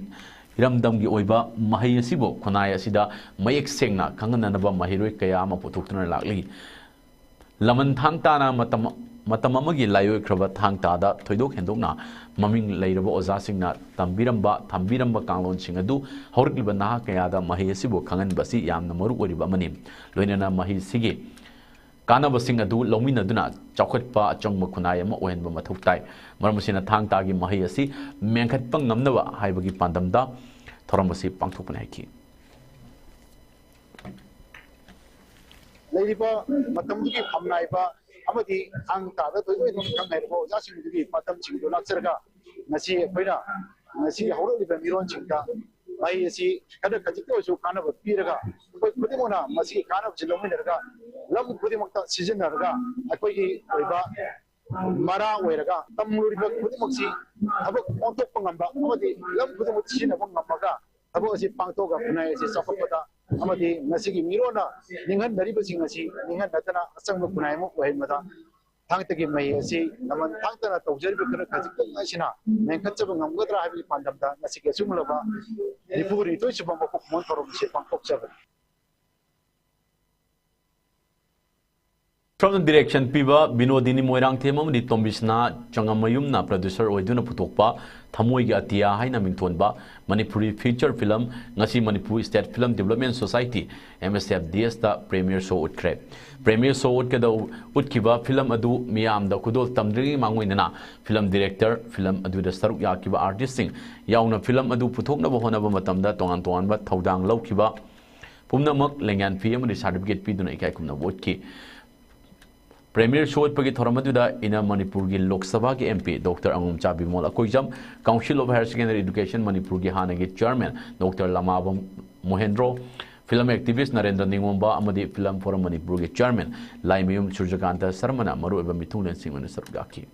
ꯏꯔꯝꯗꯝꯒꯤ ꯑꯣꯏꯕ ꯃꯍꯩ ꯑꯁꯤꯕꯨ ꯈꯨꯟꯅꯥꯏ ꯑꯁꯤꯗ ꯃꯌꯦꯛ ꯁꯦꯡꯅ ꯈꯪꯍꯟꯅꯅꯕ ꯃꯍꯩꯔꯣꯏ ꯀꯌꯥ ꯑꯃ ꯄꯨꯊꯣꯛꯇꯨꯅ ꯂꯥꯛꯂꯤ꯫ ꯂꯃꯟ ꯊꯥꯡ ꯇꯥꯅ ꯃꯇꯝ, ꯃꯇꯝ ꯑꯃꯒꯤ ꯂꯥꯏꯑꯣꯏꯈ꯭ꯔꯕ ꯊꯥꯡ ꯇꯥꯗ ꯊꯣꯏꯗꯣꯛ ꯍꯦꯟꯗꯣꯛꯅ ꯃꯃꯤꯡ ꯂꯩꯔꯕ ꯑꯣꯖꯥꯁꯤꯡꯅ ꯇꯝꯕꯤꯔꯝꯕ, ꯊꯝꯕꯤꯔꯝꯕ ꯀꯥꯡꯂꯣꯟꯁꯤꯡ ꯑꯗꯨ ꯍꯧꯔꯛꯂꯤꯕ ꯅꯍꯥ ꯀꯌꯥꯗ ꯃꯍꯩ ꯑꯁꯤꯕꯨ ꯈꯪꯍꯟꯕ ꯑꯁꯤ ꯌꯥꯝꯅ ꯃꯔꯨ ꯑꯣꯏꯔꯤꯕ ꯑꯃꯅꯤ꯫ ꯂꯣꯏꯅꯅ ꯃꯍꯩꯁꯤꯒꯤ ꯀꯥꯟꯅꯕꯁꯤꯡ ꯑꯗꯨ ꯂꯧꯃꯤꯟꯅꯗꯨꯅ ꯆꯥꯎꯈꯠꯄ ꯑꯆꯪꯕ ꯈꯨꯟꯅꯥꯏ ꯑꯃ ꯑꯣꯏꯍꯟꯕ ꯃꯊꯧ ꯇꯥꯏ꯫ ꯃꯔꯝ ꯑꯁꯤꯅ ꯊꯥꯡ ꯇꯥꯒꯤ ꯃꯍꯩ ꯑꯁꯤ ꯃꯦꯟꯈꯠꯄ ꯉꯝꯅꯕ ꯍꯥꯏꯕꯒꯤ ꯄꯥꯟꯗꯝꯗ ꯊꯧꯔꯝ ꯑꯁꯤ ꯄꯥꯡꯊꯣꯛꯄꯅꯤ ꯍꯥꯏꯈꯤ꯫ ꯂꯩꯔꯤꯕ ꯃꯇꯝꯗꯨꯒꯤ ꯐꯝꯅꯥꯏꯕ ꯑꯃꯗꯤ ꯊꯥꯡ ꯇꯥꯗ ꯊꯣꯏꯗꯣꯛ ꯍꯦꯟꯗꯣꯛꯅ ꯈꯪ ꯍꯩꯔꯕ ꯑꯣꯖꯥꯁꯤꯡꯗꯨꯒꯤ ꯄꯥꯟꯗꯝꯁꯤꯡꯗꯨ ꯂꯥꯛꯆꯔꯒ, ꯉꯁꯤ ꯑꯩꯈꯣꯏꯅ ꯉꯁꯤ ꯍꯧꯔꯛꯂꯤꯕ ꯃꯤꯔꯣꯟꯁꯤꯡꯗ ꯃꯍꯩ ꯑꯁꯤ ꯈꯔ ꯈꯖꯤꯛꯇ ꯑꯣꯏꯔꯁꯨ ꯀꯥꯟꯅꯕ ꯄꯤꯔꯒ, ꯑꯩꯈꯣꯏ ꯈꯨꯗꯤꯡꯃꯛꯅ ꯃꯁꯤꯒꯤ ꯀꯥꯟꯅꯕꯁꯤ ꯂꯧꯃꯤꯟꯅꯔꯒ, ꯂꯝ ꯈꯨꯗꯤꯡꯃꯛꯇ ꯁꯤꯖꯤꯟꯅꯔꯒ, ꯑꯩꯈꯣꯏꯒꯤ ꯑꯣꯏꯕ ꯃꯔꯥ ꯑꯣꯏꯔꯒ, ꯇꯝꯂꯨꯔꯤꯕ ꯈꯨꯗꯤꯡꯃꯛꯁꯤ ꯊꯕꯛ ꯑꯣꯟꯊꯣꯛꯄ ꯉꯝꯕ ꯑꯃꯗꯤ ꯂꯝ ꯈꯨꯗꯤꯡꯃꯛ ꯁꯤꯖꯤꯟꯅꯕ ꯉꯝꯃꯒ, ꯊꯕꯛ ꯑꯁꯤ ꯄꯥꯡꯊꯣꯛꯑꯒ ꯈꯨꯟꯅꯥꯏ ꯑꯁꯤ ꯆꯥꯎꯈꯠꯄꯗ ꯑꯃꯗꯤ ꯉꯁꯤꯒꯤ ꯃꯤꯔꯣꯟꯅ ꯅꯤꯡꯍꯟꯅꯔꯤꯕꯁꯤꯡ ꯑꯁꯤ ꯅꯤꯡꯍꯟꯅꯗꯅ ꯑꯆꯪꯕ ꯈꯨꯟꯅꯥꯏ ꯑꯃ ꯑꯣꯏꯍꯟꯕꯗ ꯊꯥꯡ ꯇꯥꯒꯤ ꯃꯍꯩ ꯑꯁꯤ ꯃꯃꯜ ꯊꯥꯡ ꯇꯥꯅ ꯇꯧꯖꯔꯤꯕ ꯈꯔ ꯈꯖꯤꯛꯇꯪ ꯑꯁꯤꯅ ꯃꯦꯟꯈꯠꯆꯕ ꯉꯝꯒꯗ꯭ꯔꯥ ꯍꯥꯏꯕꯒꯤ ꯄꯥꯟꯗꯝꯗ ꯉꯁꯤꯒꯤ ꯑꯁꯤꯒꯨꯝꯂꯕ ꯅꯤꯐꯨ ꯅꯤꯊꯣꯏ ꯁꯨꯕ ꯃꯀꯣꯛ ꯃꯣꯟ ꯊꯧꯔꯝ ꯑꯁꯤ ꯄꯥꯡꯊꯣꯛꯆꯕꯅꯤ꯫ ꯐꯤꯂꯝ ꯗꯤꯔꯦꯛꯁꯟ ꯄꯤꯕ ꯕꯤꯅꯣꯗꯤꯅꯤ ꯃꯣꯏꯔꯥꯡꯊꯦꯝ ꯑꯃꯗꯤ ꯇꯣꯝꯕꯤꯁꯅꯥ ꯆꯪꯉꯝꯃꯌꯨꯝꯅ ꯄ꯭ꯔꯗ꯭ꯌꯨꯁꯔ ꯑꯣꯏꯗꯨꯅ ꯄꯨꯊꯣꯛꯄ ꯊꯃꯣꯏꯒꯤ ꯑꯇꯤꯌꯥ ꯍꯥꯏꯅ ꯃꯤꯡꯊꯣꯟꯕ ꯃꯅꯤꯄꯨꯔꯤ ꯐꯤꯆꯔ ꯐꯤꯂꯝ ꯉꯁꯤ Manipur state film development society, M S F D S, ꯇ ꯄ꯭ꯔꯦꯃꯤꯌꯔ ꯁꯣ ꯎꯠꯈ꯭ꯔꯦ꯫ ꯄ꯭ꯔꯦꯃꯤꯌꯔ ꯁꯣ ꯎꯠꯀꯗꯧ ꯎꯠꯈꯤꯕ ꯐꯤꯂꯝ ꯑꯗꯨ ꯃꯤꯌꯥꯝꯗ ꯈꯨꯗꯣꯜ ꯇꯝꯗ꯭ꯔꯤꯉꯩ ꯃꯥꯡꯑꯣꯏꯅꯅ ꯐꯤꯂꯝ ꯗꯤꯔꯦꯛꯇꯔ, ꯐꯤꯂꯝ ꯑꯗꯨꯗ ꯁꯔꯨꯛ ꯌꯥꯈꯤꯕ ꯑꯥꯔꯇꯤꯁꯁꯤꯡ ꯌꯥꯎꯅ ꯐꯤꯂꯝ ꯑꯗꯨ ꯄꯨꯊꯣꯛꯅꯕ ꯍꯣꯠꯅꯕ ꯃꯇꯝꯗ ꯇꯣꯉꯥꯟ ꯇꯣꯉꯥꯟꯕ ꯊꯧꯗꯥꯡ ꯂꯧꯈꯤꯕ ꯄꯨꯝꯅꯃꯛ ꯂꯦꯡꯌꯥꯟ ꯐꯤ ꯑꯃꯗꯤ ꯁꯥꯔꯇꯤꯐꯤꯀꯦꯠ ꯄꯤꯗꯨꯅ ꯏꯀꯥꯏ ꯈꯨꯝꯅꯕ ꯎꯠꯈꯤ꯫ ꯄ꯭ꯔꯦꯃꯤꯌꯔ ꯁꯣ ꯎꯠꯄꯒꯤ ꯊꯧꯔꯝ ꯑꯗꯨꯗ ꯏꯟꯅꯔ ꯃꯅꯤꯄꯨꯔꯒꯤ ꯂꯣꯛ ꯁꯚꯥꯒꯤ M P Doctor ꯑꯉꯣꯝꯆꯥ Bimol Akoijam, Council of Higher Secondary Education ꯃꯅꯤꯄꯨꯔꯒꯤ ꯍꯥꯟꯅꯒꯤ ꯆꯤꯌꯔꯃꯦꯟ Doctor ꯂꯃꯥꯕꯝ ꯃꯣꯍꯦꯟꯗ꯭ꯔꯣ, ꯐꯤꯂꯝ ꯑꯦꯛꯇꯤꯚꯤꯁ ꯅꯔꯦꯟꯗ꯭ꯔ ꯅꯤꯉꯣꯝꯕ ꯑꯃꯗꯤ ꯐꯤꯂꯝ ꯐꯣꯔꯝ ꯃꯅꯤꯄꯨꯔꯒꯤ ꯆꯤꯌꯔꯃꯦꯟ ꯂꯥꯏꯃꯌꯨꯝ ꯁꯨꯔꯖꯀꯥꯟꯇ ꯁꯔꯃꯅ ꯃꯔꯨꯑꯣꯏꯕ ꯃꯤꯊꯨꯡꯂꯦꯟꯁꯤꯡ ꯑꯣꯏꯅ ꯁꯔꯨꯛ ꯌꯥꯈꯤ꯫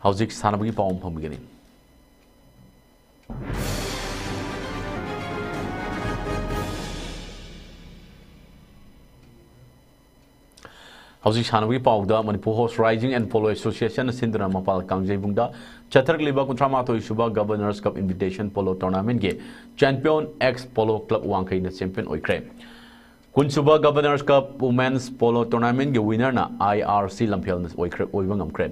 ꯍꯧꯖꯤꯛ ꯁꯥꯟꯅꯕꯒꯤ ꯄꯥꯎ ꯑꯃ ꯐꯪꯕꯤꯒꯅꯤ꯫ ꯍꯧꯖꯤꯛ ꯁꯥꯟꯅꯕꯒꯤ ꯄꯥꯎꯗ, Manipur horse riding and polo ꯑꯦꯁꯣꯁꯤꯌꯦꯁꯟꯅ ꯁꯤꯟꯗꯨꯅ ꯃꯄꯥꯜ ꯀꯥꯡꯖꯩꯕꯨꯡꯗ ꯆꯠꯊꯔꯛꯂꯤꯕ ꯀꯨꯟꯊ꯭ꯔꯥ ꯃꯥꯊꯣꯏ ꯁꯨꯕ Governors Cup Invitational Polo Tournamentꯀꯤ ꯆꯦꯝꯄꯤꯌꯟ ꯑꯦꯛꯁ ꯄꯣꯂꯣ ꯀ꯭ꯂꯕ ꯋꯥꯡꯈꯩꯅ ꯆꯦꯝꯄꯤꯌꯟ ꯑꯣꯏꯈ꯭ꯔꯦ꯫ ꯀꯨꯟꯁꯨꯕ Governors Cup Women's Polo Tournamentꯀꯤ ꯋꯤꯅꯔꯅ I R C ꯂꯝꯐꯦꯜꯅ ꯑꯣꯏꯈ꯭ꯔꯦ, ꯑꯣꯏꯕ ꯉꯝꯈ꯭ꯔꯦ꯫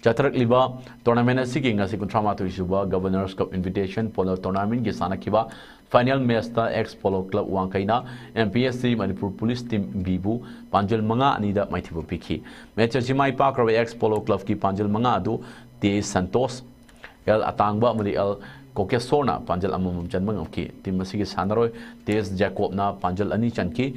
ꯆꯠꯊꯔꯛꯂꯤꯕ ꯇꯣꯔꯅꯥꯃꯦꯟ ꯑꯁꯤꯒꯤ ꯉꯁꯤ ꯀꯨꯟꯊ꯭ꯔꯥ ꯃꯥꯊꯣꯏ ꯁꯨꯕ Governors Cup Invitation Polo Tournamentꯀꯤ ꯁꯥꯟꯅꯈꯤꯕ ꯐꯥꯏꯅꯦꯜ ꯃꯦꯆꯇ ꯑꯦꯛꯁ ꯄꯣꯂꯣ ꯀ꯭ꯂꯕ ꯋꯥꯡꯈꯩꯅ M P S C Manipur police team Bꯕꯨ ꯄꯥꯟꯖꯜ ꯃꯉꯥ ꯑꯅꯤꯗ ꯃꯥꯏꯊꯤꯕ ꯄꯤꯈꯤ꯫ ꯃꯦꯆ ꯑꯁꯤ ꯃꯥꯏ ꯄꯥꯛꯈ꯭ꯔꯕ ꯑꯦꯛꯁ ꯄꯣꯂꯣ ꯀ꯭ꯂꯕꯀꯤ ꯄꯥꯟꯖꯜ ꯃꯉꯥ ꯑꯗꯨ ꯇꯦ ꯁꯟꯇꯣꯁ, ꯑꯦꯜ ꯑꯇꯥꯡꯕ ꯑꯃꯗꯤ ꯑꯦꯜ ꯀꯣꯀꯦꯁꯣꯔꯅ ꯄꯥꯟꯖꯜ ꯑꯃꯃꯝ ꯆꯟꯕ ꯉꯝꯈꯤ꯫ ꯇꯤꯝ ꯑꯁꯤꯒꯤ ꯁꯥꯟꯅꯔꯣꯏ ꯇꯦꯁ ꯖꯦꯀꯣꯕꯅ ꯄꯥꯟꯖꯜ ꯑꯅꯤ ꯆꯟꯈꯤ꯫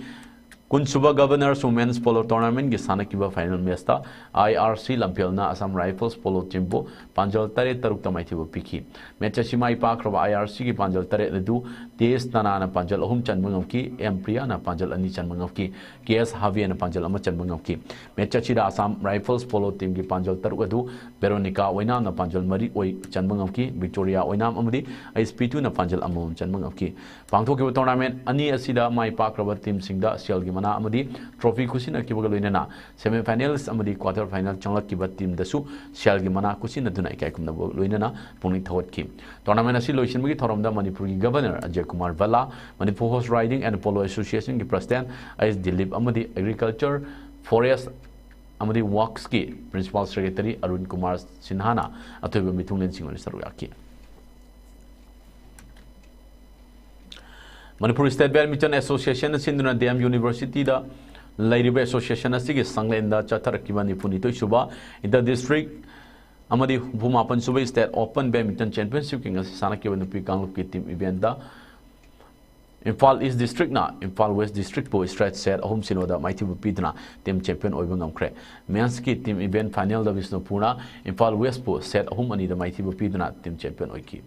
ꯀꯨꯟꯁꯨꯕ Governors Women's Polo Tournamentꯀꯤ ꯁꯥꯟꯅꯈꯤꯕ ꯐꯥꯏꯅꯦꯜ ꯃꯦꯆꯇ ꯑꯥꯏ ꯑꯥꯔ ꯁꯤ ꯂꯝꯐꯦꯜꯅ ꯑꯁꯥꯝ ꯔꯥꯏꯐꯜꯁ ꯄꯣꯂꯣ ꯇꯤꯝꯕꯨ ꯄꯥꯟꯖꯜ ꯇꯔꯦꯠ ꯇꯔꯨꯛꯇ ꯃꯥꯏꯊꯤꯕ ꯄꯤꯈꯤ꯫ ꯃꯦꯆ ꯑꯁꯤ ꯃꯥꯏ ꯄꯥꯛꯈ꯭ꯔꯕ ꯑꯥꯏ ꯑꯥꯔ ꯁꯤꯒꯤ ꯄꯥꯟꯖꯜ ꯇꯔꯦꯠ ꯑꯗꯨ ꯇꯦꯁ ꯇꯅꯥꯅ ꯄꯥꯟꯖꯜ ꯑꯍꯨꯝ ꯆꯟꯕ ꯉꯝꯈꯤ, ꯑꯦꯝ ꯄ꯭ꯔꯤꯌꯥꯅ ꯄꯥꯟꯖꯜ ꯑꯅꯤ ꯆꯟꯕ ꯉꯝꯈꯤ, ꯀꯦ ꯑꯦꯁ ꯍꯥꯕꯤꯌꯥꯅ ꯄꯥꯟꯖꯜ ꯑꯃ ꯆꯟꯕ ꯉꯝꯈꯤ꯫ ꯃꯦꯆ ꯑꯁꯤꯗ ꯑꯁꯥꯝ ꯔꯥꯏꯐꯜꯁ ꯄꯣꯂꯣ ꯇꯤꯝꯒꯤ ꯄꯥꯟꯖꯜ ꯇꯔꯨꯛ ꯑꯗꯨ ꯕꯦꯔꯣꯅꯤꯀꯥ ꯑꯣꯏꯅꯥꯝꯅ ꯄꯥꯟꯖꯜ ꯃꯔꯤ ꯑꯣꯏ ꯆꯟꯕ ꯉꯝꯈꯤ, ꯚꯤꯛꯇꯣꯔꯤꯌꯥ ꯑꯣꯏꯅꯥꯝ ꯑꯃꯗꯤ ꯑꯩꯁ ꯄꯤꯇꯨꯅ ꯄꯥꯟꯖꯜ ꯑꯃꯃꯝ ꯆꯟꯕ ꯉꯝꯈꯤ꯫ ꯄꯥꯡꯊꯣꯛꯈꯤꯕ ꯇꯣꯔꯅꯥꯃꯦꯟ ꯑꯅꯤ ꯑꯁꯤꯗ ꯃꯥꯏ ꯄꯥꯛꯈ꯭ꯔꯕ ꯇꯤꯝꯁꯤꯡꯗ ꯁꯦꯜꯒꯤ ꯃꯅꯥ ꯑꯃꯗꯤ ꯇ꯭ꯔꯣꯐꯤ ꯈꯨꯠꯁꯤꯟꯅꯈꯤꯕꯒ ꯂꯣꯏꯅꯅ ꯁꯦꯃꯤ ꯐꯥꯏꯅꯦꯜꯁ ꯑꯃꯗꯤ ꯀ꯭ꯋꯥꯇꯔ ꯐꯥꯏꯅꯦꯜ ꯆꯪꯂꯛꯈꯤꯕ ꯇꯤꯝꯗꯁꯨ ꯁꯦꯜꯒꯤ ꯃꯅꯥ ꯈꯨꯠꯁꯤꯟꯅꯗꯨꯅ ꯏꯀꯥꯏ ꯈꯨꯝꯅꯕ ꯂꯣꯏꯅꯅ ꯄꯨꯛꯅꯤꯡ ꯊꯧꯒꯠꯈꯤ꯫ ꯇꯣꯔꯅꯥꯃꯦꯟ ꯑꯁꯤ ꯂꯣꯏꯁꯤꯟꯕꯒꯤ ꯊꯧꯔꯝꯗ ꯃꯅꯤꯄꯨꯔꯒꯤ governor Ajay Kumar Bhalla, Manipur horse riding and polo ꯑꯦꯁꯣꯁꯤꯌꯦꯁꯟꯒꯤ ꯄ꯭ꯔꯁꯤꯗꯦꯟ ꯑꯩꯆ ꯗꯤꯂꯤꯞ ꯑꯃꯗꯤ ꯑꯦꯒ꯭ꯔꯤꯀꯜꯆꯔ, ꯐꯣꯔꯦꯁ ꯑꯃꯗꯤ ꯋꯥꯛꯁꯀꯤ ꯄ꯭ꯔꯤꯟꯁꯤꯄꯥꯜ ꯁꯦꯀ꯭ꯔꯦꯇꯔꯤ ꯑꯔꯨꯟ ꯀꯨꯃꯥꯔ ꯁꯤꯟꯍꯥꯅ ꯑꯊꯣꯏꯕ ꯃꯤꯊꯨꯡꯂꯦꯟꯁꯤꯡ ꯑꯣꯏꯅ ꯁꯔꯨꯛ ꯌꯥꯈꯤ꯫ ꯃꯅꯤꯄꯨꯔ ꯁ꯭ꯇꯦꯠ ꯕꯦꯗꯃꯤꯟꯇꯟ ꯑꯦꯁꯣꯁꯤꯌꯦꯁꯟꯅ ꯁꯤꯟꯗꯨꯅ ꯗꯤ ꯑꯦꯝ ꯌꯨꯅꯤꯚꯔꯁꯤꯇꯤꯗ ꯂꯩꯔꯤꯕ ꯑꯦꯁꯣꯁꯤꯌꯦꯁꯟ ꯑꯁꯤꯒꯤ ꯁꯪꯂꯦꯟꯗ ꯆꯠꯊꯔꯛꯈꯤꯕ ꯅꯤꯐꯨꯅꯤꯊꯣꯏ ꯁꯨꯕ ꯏꯟꯇꯔ ꯗꯤꯁꯇ꯭ꯔꯤꯛ ꯑꯃꯗꯤ ꯍꯨꯝꯐꯨ ꯃꯥꯄꯟ ꯁꯨꯕ ꯏꯁꯇꯦꯠ ꯑꯣꯄꯟ ꯕꯦꯗꯃꯤꯟꯇꯟ ꯆꯦꯝꯄꯤꯌꯟꯁꯤꯞꯀꯤ ꯉꯁꯤ ꯁꯥꯟꯅꯈꯤꯕ ꯅꯨꯄꯤ ꯀꯥꯡꯂꯨꯞꯀꯤ ꯇꯤꯝ ꯏꯚꯦꯟꯠꯇ ꯏꯝꯐꯥꯜ ꯏꯁ ꯗꯤꯁꯇ꯭ꯔꯤꯛꯅ ꯏꯝꯐꯥꯜ ꯋꯦꯁ ꯗꯤꯁꯇ꯭ꯔꯤꯛꯄꯨ ꯁ꯭ꯇ꯭ꯔꯦꯠ ꯁꯦꯠ ꯑꯍꯨꯝ ꯁꯤꯅꯣꯗ ꯃꯥꯏꯊꯤꯕ ꯄꯤꯗꯨꯅ ꯇꯤꯝ ꯆꯦꯝꯄꯤꯌꯟ ꯑꯣꯏꯕ ꯉꯝꯈ꯭ꯔꯦ꯫ ꯃꯦꯟꯁꯀꯤ ꯇꯤꯝ ꯏꯚꯦꯟꯠ ꯐꯥꯏꯅꯦꯜꯗ ꯕꯤꯁꯅꯨꯄꯨꯔꯅ ꯏꯝꯐꯥꯜ ꯋꯦꯁꯄꯨ ꯁꯦꯠ ꯑꯍꯨꯝ ꯑꯅꯤꯗ ꯃꯥꯏꯊꯤꯕ ꯄꯤꯗꯨꯅ ꯇꯤꯝ ꯆꯦꯝꯄꯤꯌꯟ ꯑꯣꯏꯈꯤ꯫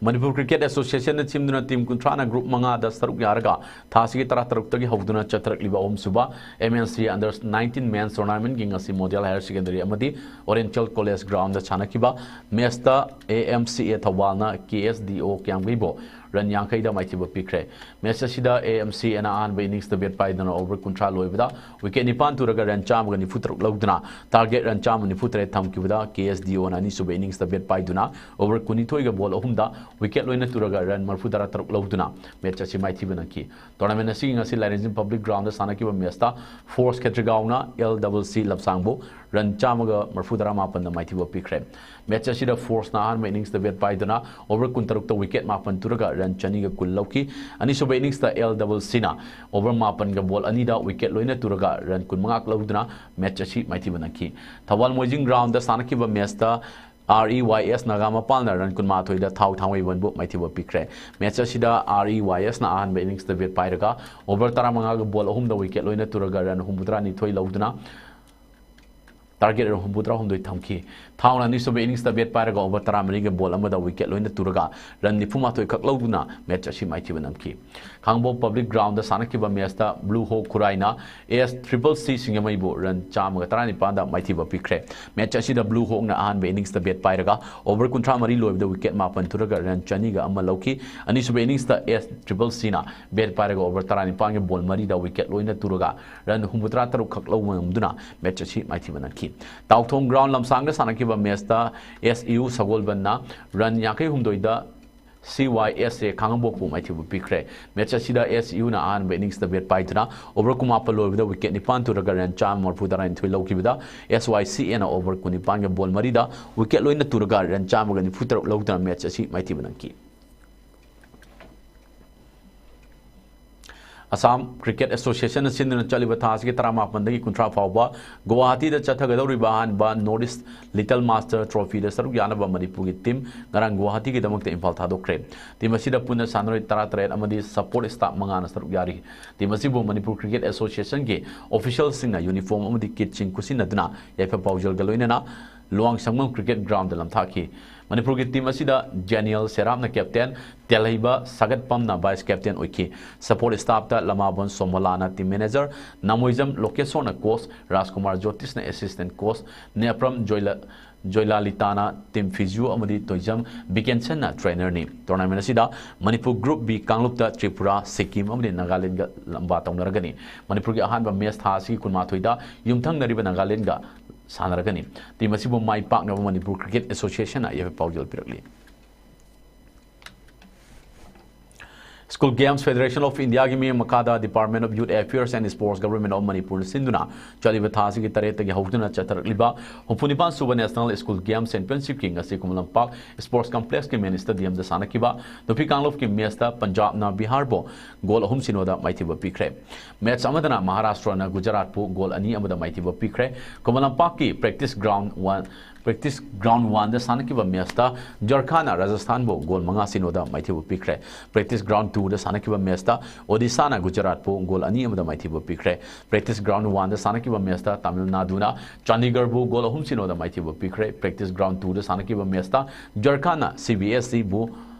ꯃꯅꯤꯄꯨꯔ ꯀ꯭ꯔꯤꯀꯦꯠ ꯑꯦꯁꯣꯁꯤꯌꯦꯁꯟꯅ ꯁꯤꯟꯗꯨꯅ ꯇꯤꯝ ꯀꯨꯟꯊ꯭ꯔꯥꯅ ꯒ꯭ꯔꯨꯞ ꯃꯉꯥꯗ ꯁꯔꯨꯛ ꯌꯥꯔꯒ ꯊꯥ ꯑꯁꯤꯒꯤ ꯇꯔꯥꯇꯔꯨꯛꯇꯒꯤ ꯍꯧꯗꯨꯅ ꯆꯠꯊꯔꯛꯂꯤꯕ ꯑꯍꯨꯝꯁꯨꯕ M N C under nineteen men's ꯇꯣꯔꯅꯥꯃꯦꯟꯒꯤ ꯉꯁꯤ ꯃꯣꯗꯦꯜ ꯍꯥꯌꯔ ꯁꯦꯀꯦꯟꯗꯔꯤ ꯑꯃꯗꯤ ꯑꯣꯔꯤꯌꯦꯟꯇꯦꯜ ꯀꯣꯂꯦꯖ ꯒ꯭ꯔꯥꯎꯟꯗ ꯁꯥꯟꯅꯈꯤꯕ ꯃꯦꯆꯇ A M C A ꯊꯧꯕꯥꯜꯅ K S D ꯑꯣ ꯀ꯭ꯌꯥꯝꯒꯩꯕꯨ ꯔꯟ ꯌꯥꯡꯈꯩꯗ ꯃꯥꯏꯊꯤꯕ ꯄꯤꯈ꯭ꯔꯦ꯫ ꯃꯦꯆ ꯑꯁꯤꯗ ꯑꯦ ꯑꯦꯝ ꯁꯤ ꯑꯦꯅ ꯑꯍꯥꯟꯕ ꯏꯅꯤꯡꯁꯇ ꯕꯦꯠ ꯄꯥꯏꯗꯨꯅ ꯑꯣꯚꯔ ꯀꯨꯟꯊ꯭ꯔꯥ ꯂꯣꯏꯕꯗ ꯋꯤꯀꯦꯠ ꯅꯤꯄꯥꯟ ꯇꯨꯔꯒ ꯔꯟ ꯆꯥꯝꯃꯒ ꯅꯤꯐꯨ ꯇꯔꯨꯛ ꯂꯧꯗꯨꯅ ꯇꯥꯔꯒꯦꯠ ꯔꯟ ꯆꯥꯝꯃ ꯅꯤꯐꯨ ꯇꯔꯦꯠ ꯊꯝꯈꯤꯕꯗ ꯀꯦ ꯑꯦꯁ ꯗꯤ ꯑꯣꯅ ꯑꯅꯤꯁꯨꯕ ꯏꯅꯤꯡꯁꯇ ꯕꯦꯠ ꯄꯥꯏꯗꯨꯅ ꯑꯣꯚꯔ ꯀꯨꯟꯅꯤꯊꯣꯏꯒ ꯕꯣꯜ ꯑꯍꯨꯝꯗ ꯋꯤꯀꯦꯠ ꯂꯣꯏꯅ ꯇꯨꯔꯒ ꯔꯟ ꯃꯔꯤꯐꯨ ꯇꯔꯥ ꯇꯔꯨꯛ ꯂꯧꯗꯨꯅ ꯃꯦꯆ ꯑꯁꯤ ꯃꯥꯏꯊꯤꯕ ꯅꯪꯈꯤ꯫ ꯇꯣꯔꯅꯥꯃꯦꯟ ꯑꯁꯤꯒꯤ ꯉꯁꯤ ꯂꯥꯏꯔꯦꯟꯖꯤꯡ ꯄꯕ꯭ꯂꯤꯛ ꯒ꯭ꯔꯥꯎꯟꯗ ꯁꯥꯟꯅꯈꯤꯕ ꯃꯦꯆꯇ ꯐꯣꯔꯁ ꯈꯦꯇ꯭ꯔꯤꯒꯥꯎꯅ ꯑꯦꯜ ꯗꯕꯜ ꯁꯤ ꯂꯞꯁꯥꯡꯕꯨ ꯔꯟ ꯆꯥꯝꯃꯒ ꯃꯔꯤꯐꯨ ꯇꯔꯥ ꯃꯥꯄꯟꯗ ꯃꯥꯏꯊꯤꯕ ꯄꯤꯈ꯭ꯔꯦ꯫ ꯃꯦꯆ ꯑꯁꯤꯗ ꯐꯣꯔꯁꯅ ꯑꯍꯥꯟꯕ ꯏꯅꯤꯡꯁꯇ ꯕꯦꯠ ꯄꯥꯏꯗꯨꯅ ꯑꯣꯚꯔ ꯀꯨꯟꯇꯔꯨꯛꯇ ꯋꯤꯀꯦꯠ ꯃꯥꯄꯟ ꯇꯨꯔꯒ ꯔꯟ ꯆꯅꯤꯒ ꯀꯨꯟ ꯂꯧꯈꯤ꯫ ꯑꯅꯤꯁꯨꯕ ꯏꯅꯤꯡꯁꯇ ꯑꯦꯜ ꯗꯕꯜ ꯁꯤꯅ ꯑꯣꯚꯔ ꯃꯥꯄꯟꯒ ꯕꯣꯜ ꯑꯅꯤꯗ ꯋꯤꯀꯦꯠ ꯂꯣꯏꯅ ꯇꯨꯔꯒ ꯔꯟ ꯀꯨꯟꯃꯉꯥ ꯂꯧꯗꯨꯅ ꯃꯦꯠꯆ ꯑꯁꯤ ꯃꯥꯏꯊꯤꯕ ꯅꯪꯈꯤ꯫ ꯊꯧꯕꯥꯜ ꯃꯣꯏꯖꯤꯡ ꯒ꯭ꯔꯥꯎꯟꯗ ꯁꯥꯟꯅꯈꯤꯕ ꯃꯦꯠꯆꯇ ꯑꯥꯔ ꯏ ꯋꯥꯏ ꯑꯦꯁ ꯅꯥꯒꯥ ꯃꯄꯥꯜꯅ ꯔꯟ ꯀꯨꯟꯃꯥꯊꯣꯏꯗ ꯊꯥꯎ ꯊꯥꯡꯃꯩꯕꯟꯕꯨ ꯃꯥꯏꯊꯤꯕ ꯄꯤꯈ꯭ꯔꯦ꯫ ꯃꯦꯠꯆ ꯑꯁꯤꯗ ꯑꯥꯔ ꯏ ꯋꯥꯏ ꯑꯦꯁꯅ ꯑꯍꯥꯟꯕ ꯏꯅꯤꯡꯁꯇ ꯕꯦꯠ ꯄꯥꯏꯔꯒ ꯑꯣꯚꯔ ꯇꯔꯥꯃꯉꯥꯒ ꯕꯣꯜ ꯑꯍꯨꯝꯗ ꯋꯤꯀꯦꯠ ꯂꯣꯏꯅ ꯇꯨꯔꯒ ꯔꯟ ꯍꯨꯝꯐꯨꯇꯔꯥ ꯅꯤꯊꯣꯏ ꯂꯧꯗꯨꯅ ꯇꯥꯔꯒꯦꯠ ꯔꯟ ꯍꯨꯝꯐꯨꯇꯔꯥ ꯍꯨꯝꯗꯣꯏ ꯊꯝꯈꯤ꯫ ꯊꯥꯎꯅ ꯑꯅꯤꯁꯨꯕ ꯏꯅꯤꯡꯁꯇ ꯕꯦꯠ ꯄꯥꯏꯔꯒ ꯑꯣꯚꯔ ꯇꯔꯥꯃꯔꯤꯒ ꯕꯣꯜ ꯑꯃꯗ ꯋꯤꯀꯦꯠ ꯂꯣꯏꯅ ꯇꯨꯔꯒ ꯔꯟ ꯅꯤꯐꯨꯃꯥꯊꯣꯏ ꯈꯛ ꯂꯧꯗꯨꯅ ꯃꯦꯠꯆ ꯑꯁꯤ ꯃꯥꯏꯊꯤꯕ ꯅꯝꯈꯤ꯫ ꯈꯥꯡꯉꯕꯣꯛ ꯄꯕ꯭ꯂꯤꯛ ꯒ꯭ꯔꯥꯎꯟꯗ ꯁꯥꯟꯅꯈꯤꯕ ꯃꯦꯠꯆꯇ ꯕ꯭ꯂꯨ ꯍꯣꯛ ꯈꯨꯔꯥꯏꯅ ꯑꯦꯁ ꯇ꯭ꯔꯤꯄꯜ ꯁꯤ ꯁꯤꯡꯖꯃꯩꯕꯨ ꯔꯟ ꯆꯥꯝꯃꯒ ꯇꯔꯥꯅꯤꯄꯥꯟꯗ ꯃꯥꯏꯊꯤꯕ ꯄꯤꯈ꯭ꯔꯦ꯫ ꯃꯦꯠꯆ ꯑꯁꯤꯗ ꯕ꯭ꯂꯨ ꯍꯣꯛꯅ ꯑꯍꯥꯟꯕ ꯏꯅꯤꯡꯁꯇ ꯕꯦꯠ ꯄꯥꯏꯔꯒ ꯑꯣꯚꯔ ꯀꯨꯟꯊ꯭ꯔꯥ ꯃꯔꯤ ꯂꯣꯏꯕꯗ ꯋꯤꯀꯦꯠ ꯃꯥꯄꯟ ꯇꯨꯔꯒ ꯔꯟ ꯆꯅꯤꯒ ꯑꯃ ꯂꯧꯈꯤ꯫ ꯑꯅꯤꯁꯨꯕ ꯏꯅꯤꯡꯁꯇ ꯑꯦꯁ ꯇ꯭ꯔꯤꯄꯜ ꯁꯤꯅ ꯕꯦꯠ ꯄꯥꯏꯔꯒ ꯑꯣꯚꯔ ꯇꯔꯥꯅꯤꯄꯥꯟꯒꯤ ꯕꯣꯜ ꯃꯔꯤꯗ ꯋꯤꯀꯦꯠ ꯂꯣꯏꯅ ꯇꯨꯔꯒ ꯔꯟ ꯍꯨꯝꯐꯨꯇꯔꯥ ꯇꯔꯨꯛ ꯈꯛ ꯂꯧꯕ ꯉꯝꯗꯨꯅ ꯃꯦꯠꯆ ꯑꯁꯤ ꯃꯥꯏꯊꯤꯕ ꯅꯪꯈꯤ꯫ ꯇꯥꯎꯊꯣꯡ ꯒ꯭ꯔꯥꯎꯟ ꯂꯝꯁꯥꯡꯗ ꯁꯥꯟꯅꯈꯤꯕ ꯃꯦꯠꯆꯇ ꯑꯦꯁ ꯌꯨ ꯁꯒꯣꯜꯕꯟꯅ ꯔꯟ ꯌꯥꯡꯈꯩ ꯍꯨꯝꯗꯣꯏꯗ ꯁꯤ ꯋꯥꯏ ꯑꯦꯁ ꯑꯦ ꯈꯥꯡꯉꯕꯣꯛꯄꯨ ꯃꯥꯏꯊꯤꯕ ꯄꯤꯈ꯭ꯔꯦ꯫ ꯃꯦꯠꯆ ꯑꯁꯤꯗ ꯑꯦꯁ ꯌꯨꯅ ꯑꯍꯥꯟꯕ ꯏꯅꯤꯡꯁꯇ ꯕꯦꯠ ꯄꯥꯏꯗꯨꯅ ꯑꯣꯚꯔ ꯀꯨꯟꯃꯥꯄꯟ ꯂꯣꯏꯕꯗ ꯋꯤꯀꯦꯠ ꯅꯤꯄꯥꯟ ꯇꯨꯔꯒ ꯔꯟ ꯆꯥꯝꯃ ꯃꯔꯤꯐꯨ ꯇꯔꯥꯅꯤꯊꯣꯏ ꯂꯧꯈꯤꯕꯗ, ꯑꯦꯁ ꯋꯥꯏ ꯁꯤ ꯑꯦꯅ ꯑꯣꯚꯔ ꯀꯨꯟꯅꯤꯄꯥꯟꯒꯤ ꯕꯣꯜ ꯃꯔꯤꯗ ꯋꯤꯀꯦꯠ ꯂꯣꯏꯅ ꯇꯨꯔꯒ ꯔꯟ ꯆꯥꯝꯃꯒ ꯅꯤꯐꯨ ꯇꯔꯨꯛ ꯂꯧꯗꯨꯅ ꯃꯦꯠꯆ ꯑꯁꯤ ꯃꯥꯏꯊꯤꯕ ꯅꯪꯈꯤ꯫ ꯑꯁꯥꯝ ꯀ꯭ꯔꯤꯀꯦꯠ ꯑꯦꯁꯣꯁꯤꯌꯦꯁꯟꯅ ꯁꯤꯟꯗꯨꯅ ꯆꯠꯂꯤꯕ ꯊꯥ ꯑꯁꯤꯒꯤ ꯇꯔꯥꯃꯥꯄꯟꯗꯒꯤ ꯀꯨꯟꯊ꯭ꯔꯥ ꯐꯥꯎꯕ ꯒꯨꯋꯥꯍꯥꯇꯤꯗ ꯆꯠꯊꯒꯗꯧꯔꯤꯕ ꯑꯍꯥꯟꯕ ꯅꯣꯔꯠ ꯏꯁ ꯂꯤꯇꯜ ꯃꯥꯁꯇꯔ ꯇ꯭ꯔꯣꯐꯤꯗ ꯁꯔꯨꯛ ꯌꯥꯅꯕ ꯃꯅꯤꯄꯨꯔꯒꯤ ꯇꯤꯝ ꯉꯔꯥꯡ ꯒꯨꯋꯥꯍꯥꯇꯤꯒꯤꯗꯃꯛꯇ ꯏꯝꯐꯥꯜ ꯊꯥꯗꯣꯛꯈ꯭ꯔꯦ꯫ ꯇꯤꯝ ꯑꯁꯤꯗ ꯄꯨꯟꯅ ꯁꯥꯟꯅꯔꯣꯏ ꯇꯔꯥꯇꯔꯦꯠ ꯑꯃꯗꯤ ꯁꯄꯣꯔꯠ ꯁ꯭ꯇꯥꯐ ꯃꯉꯥꯅ ꯁꯔꯨꯛ ꯌꯥꯔꯤ꯫ ꯇꯤꯝ ꯑꯁꯤꯕꯨ ꯃꯅꯤꯄꯨꯔ ꯀ꯭ꯔꯤꯀꯦꯠ ꯑꯦꯁꯣꯁꯤꯌꯦꯁꯟꯒꯤ ꯑꯣꯐꯤꯁꯤꯌꯦꯜꯁꯤꯡꯅ ꯌꯨꯅꯤꯐꯣꯔꯝ ꯑꯃꯗꯤ ꯀꯤꯠꯁꯤꯡ ꯈꯨꯠꯁꯤꯟꯅꯗꯨꯅ ꯌꯥꯏꯐ ꯄꯥꯎꯖꯦꯜꯒ ꯂꯣꯏꯅꯅ ꯂꯨꯋꯥꯡꯁꯪꯕꯝ ꯀ꯭ꯔꯤꯀꯦꯠ ꯒ꯭ꯔꯥꯎꯟꯗ ꯂꯝꯊꯥꯈꯤ꯫ ꯃꯅꯤꯄꯨꯔꯒꯤ ꯇꯤꯝ ꯑꯁꯤꯗ ꯖꯦꯅꯤꯌꯦꯜ ꯁꯦꯔꯥꯞꯅ ꯀꯦꯞꯇꯦꯟ, ꯇꯦꯜꯍꯩꯕ ꯁꯥꯒꯠꯄꯝꯅ ꯚꯥꯏꯁ ꯀꯦꯞꯇꯦꯟ ꯑꯣꯏꯈꯤ꯫ ꯁꯄꯣꯔꯠ ꯁ꯭ꯇꯥꯐꯇ ꯂꯃꯥꯕꯝ ꯁꯣꯃꯣꯂꯥꯅ ꯇꯤꯝ ꯃꯦꯅꯦꯖꯔ, ꯅꯥꯃꯣꯏꯖꯝ ꯂꯣꯀꯦꯁꯣꯔꯅ ꯀꯣꯆ, ꯔꯥꯖꯀꯨꯃꯥꯔ ꯖꯣꯇꯤꯁꯅ ꯑꯦꯁꯤꯁꯇꯦꯟ ꯀꯣꯆ, ꯅꯦꯄ꯭ꯔꯝ ꯖꯣꯏꯂ-, ꯖꯣꯏꯂꯥꯂꯤꯇꯥꯅ ꯇꯤꯝ ꯐꯤꯖꯤꯑꯣ ꯑꯃꯗꯤ ꯇꯣꯏꯖꯝ ꯕꯤꯀꯦꯟꯁꯟꯅ ꯇ꯭ꯔꯦꯅꯔꯅꯤ꯫ ꯇꯣꯔꯅꯥꯃꯦꯟ ꯑꯁꯤꯗ ꯃꯅꯤꯄꯨꯔ ꯒ꯭ꯔꯨꯞ ꯕꯤ ꯀꯥꯡꯂꯨꯞꯇ ꯇ꯭ꯔꯤꯄꯨꯔꯥ, ꯁꯤꯛꯀꯤꯝ ꯑꯃꯗꯤ ꯅꯥꯒꯥꯂꯦꯟꯗꯒ ꯂꯝꯕꯥ ꯇꯧꯅꯔꯒꯅꯤ꯫ ꯃꯅꯤꯄꯨꯔꯒꯤ ꯑꯍꯥꯟꯕ ꯃꯦꯆ ꯊꯥ ꯑꯁꯤꯒꯤ ꯀꯨꯟꯃꯥꯊꯣꯏꯗ ꯌꯨꯝꯊꯪꯅꯔꯤꯕ ꯅꯥꯒꯥꯂꯦꯟꯗꯒ ꯁꯥꯟꯅꯔꯒꯅꯤ꯫ ꯇꯤꯝ ꯑꯁꯤꯕꯨ ꯃꯥꯏ ꯄꯥꯛꯅꯕ ꯃꯅꯤꯄꯨꯔ ꯀ꯭ꯔꯤꯀꯦꯠ ꯑꯦꯁꯣꯁꯤꯌꯦꯁꯟꯅ ꯌꯥꯏꯐ ꯄꯥꯎꯖꯦꯜ ꯄꯤꯔꯛꯂꯤ꯫ School Games Federation of India ꯒꯤ ꯃꯤꯠꯌꯦꯡ ꯃꯈꯥꯗ Department of Youth Affairs and Sports, Government of Manipur ꯅ ꯁꯤꯟꯗꯨꯅ ꯆꯠꯂꯤꯕ ꯊꯥ ꯑꯁꯤꯒꯤ ꯇꯔꯦꯠꯇꯒꯤ ꯍꯧꯗꯨꯅ ꯆꯠꯊꯔꯛꯂꯤꯕ ꯍꯨꯝꯐꯨ ꯅꯤꯄꯥꯟ ꯁꯨꯕ National School Games Championship ꯀꯤ ꯉꯁꯤ ꯈꯨꯃꯟ ꯂꯝꯄꯥꯛ Sports Complex ꯀꯤ Main Stadium ꯗ ꯁꯥꯟꯅꯈꯤꯕ ꯅꯨꯄꯤ ꯀꯥꯡꯂꯨꯞꯀꯤ match ꯇ ꯄꯟꯖꯥꯕꯅ ꯕꯤꯍꯥꯔꯕꯨ goal ꯑꯍꯨꯝ ꯁꯤꯅꯣꯗ ꯃꯥꯏꯊꯤꯕ ꯄꯤꯈ꯭ꯔꯦ꯫ Match ꯑꯃꯗꯅ ꯃꯍꯥꯔꯥꯁꯇ꯭ꯔꯅ ꯒꯨꯖꯔꯥꯠꯄꯨ goal ꯑꯅꯤ ꯑꯃꯗ ꯃꯥꯏꯊꯤꯕ ꯄꯤꯈ꯭ꯔꯦ꯫ ꯈꯨꯃꯟ ꯂꯝꯄꯥꯛꯀꯤ practice ground one, practice ground one ꯗ ꯁꯥꯟꯅꯈꯤꯕ match ꯇ ꯖꯔꯈꯥꯟꯅ ꯔꯥꯖꯁꯊꯥꯟꯕꯨ goal ꯃꯉꯥ ꯁꯤꯅꯣꯗ ꯃꯥꯏꯊꯤꯕ ꯄꯤꯈ꯭ꯔꯦ꯫ Practice ground two ꯗ ꯁꯥꯟꯅꯈꯤꯕ match ꯇ ꯑꯣꯗꯤꯁꯥꯅ ꯒꯨꯖꯔꯥꯠꯄꯨ goal ꯑꯅꯤ ꯑꯃꯗ ꯃꯥꯏꯊꯤꯕ ꯄꯤꯈ꯭ꯔꯦ꯫ Practice ground one ꯗ ꯁꯥꯟꯅꯈꯤꯕ match ꯇ ꯇꯥꯃꯤꯜ ꯅꯥꯗꯨꯅ ꯆꯥꯟꯗꯤꯒꯔꯕꯨ goal ꯑꯍꯨꯝ ꯁꯤꯅꯣꯗ ꯃꯥꯏꯊꯤꯕ ꯄꯤꯈ꯭ꯔꯦ꯫ Practice ground two ꯗ ꯁꯥꯟꯅꯈꯤꯕ match ꯇ ꯖꯔꯈꯥꯟꯅ ꯁꯤ ꯕꯤ ꯑꯦꯁ ꯏꯕꯨ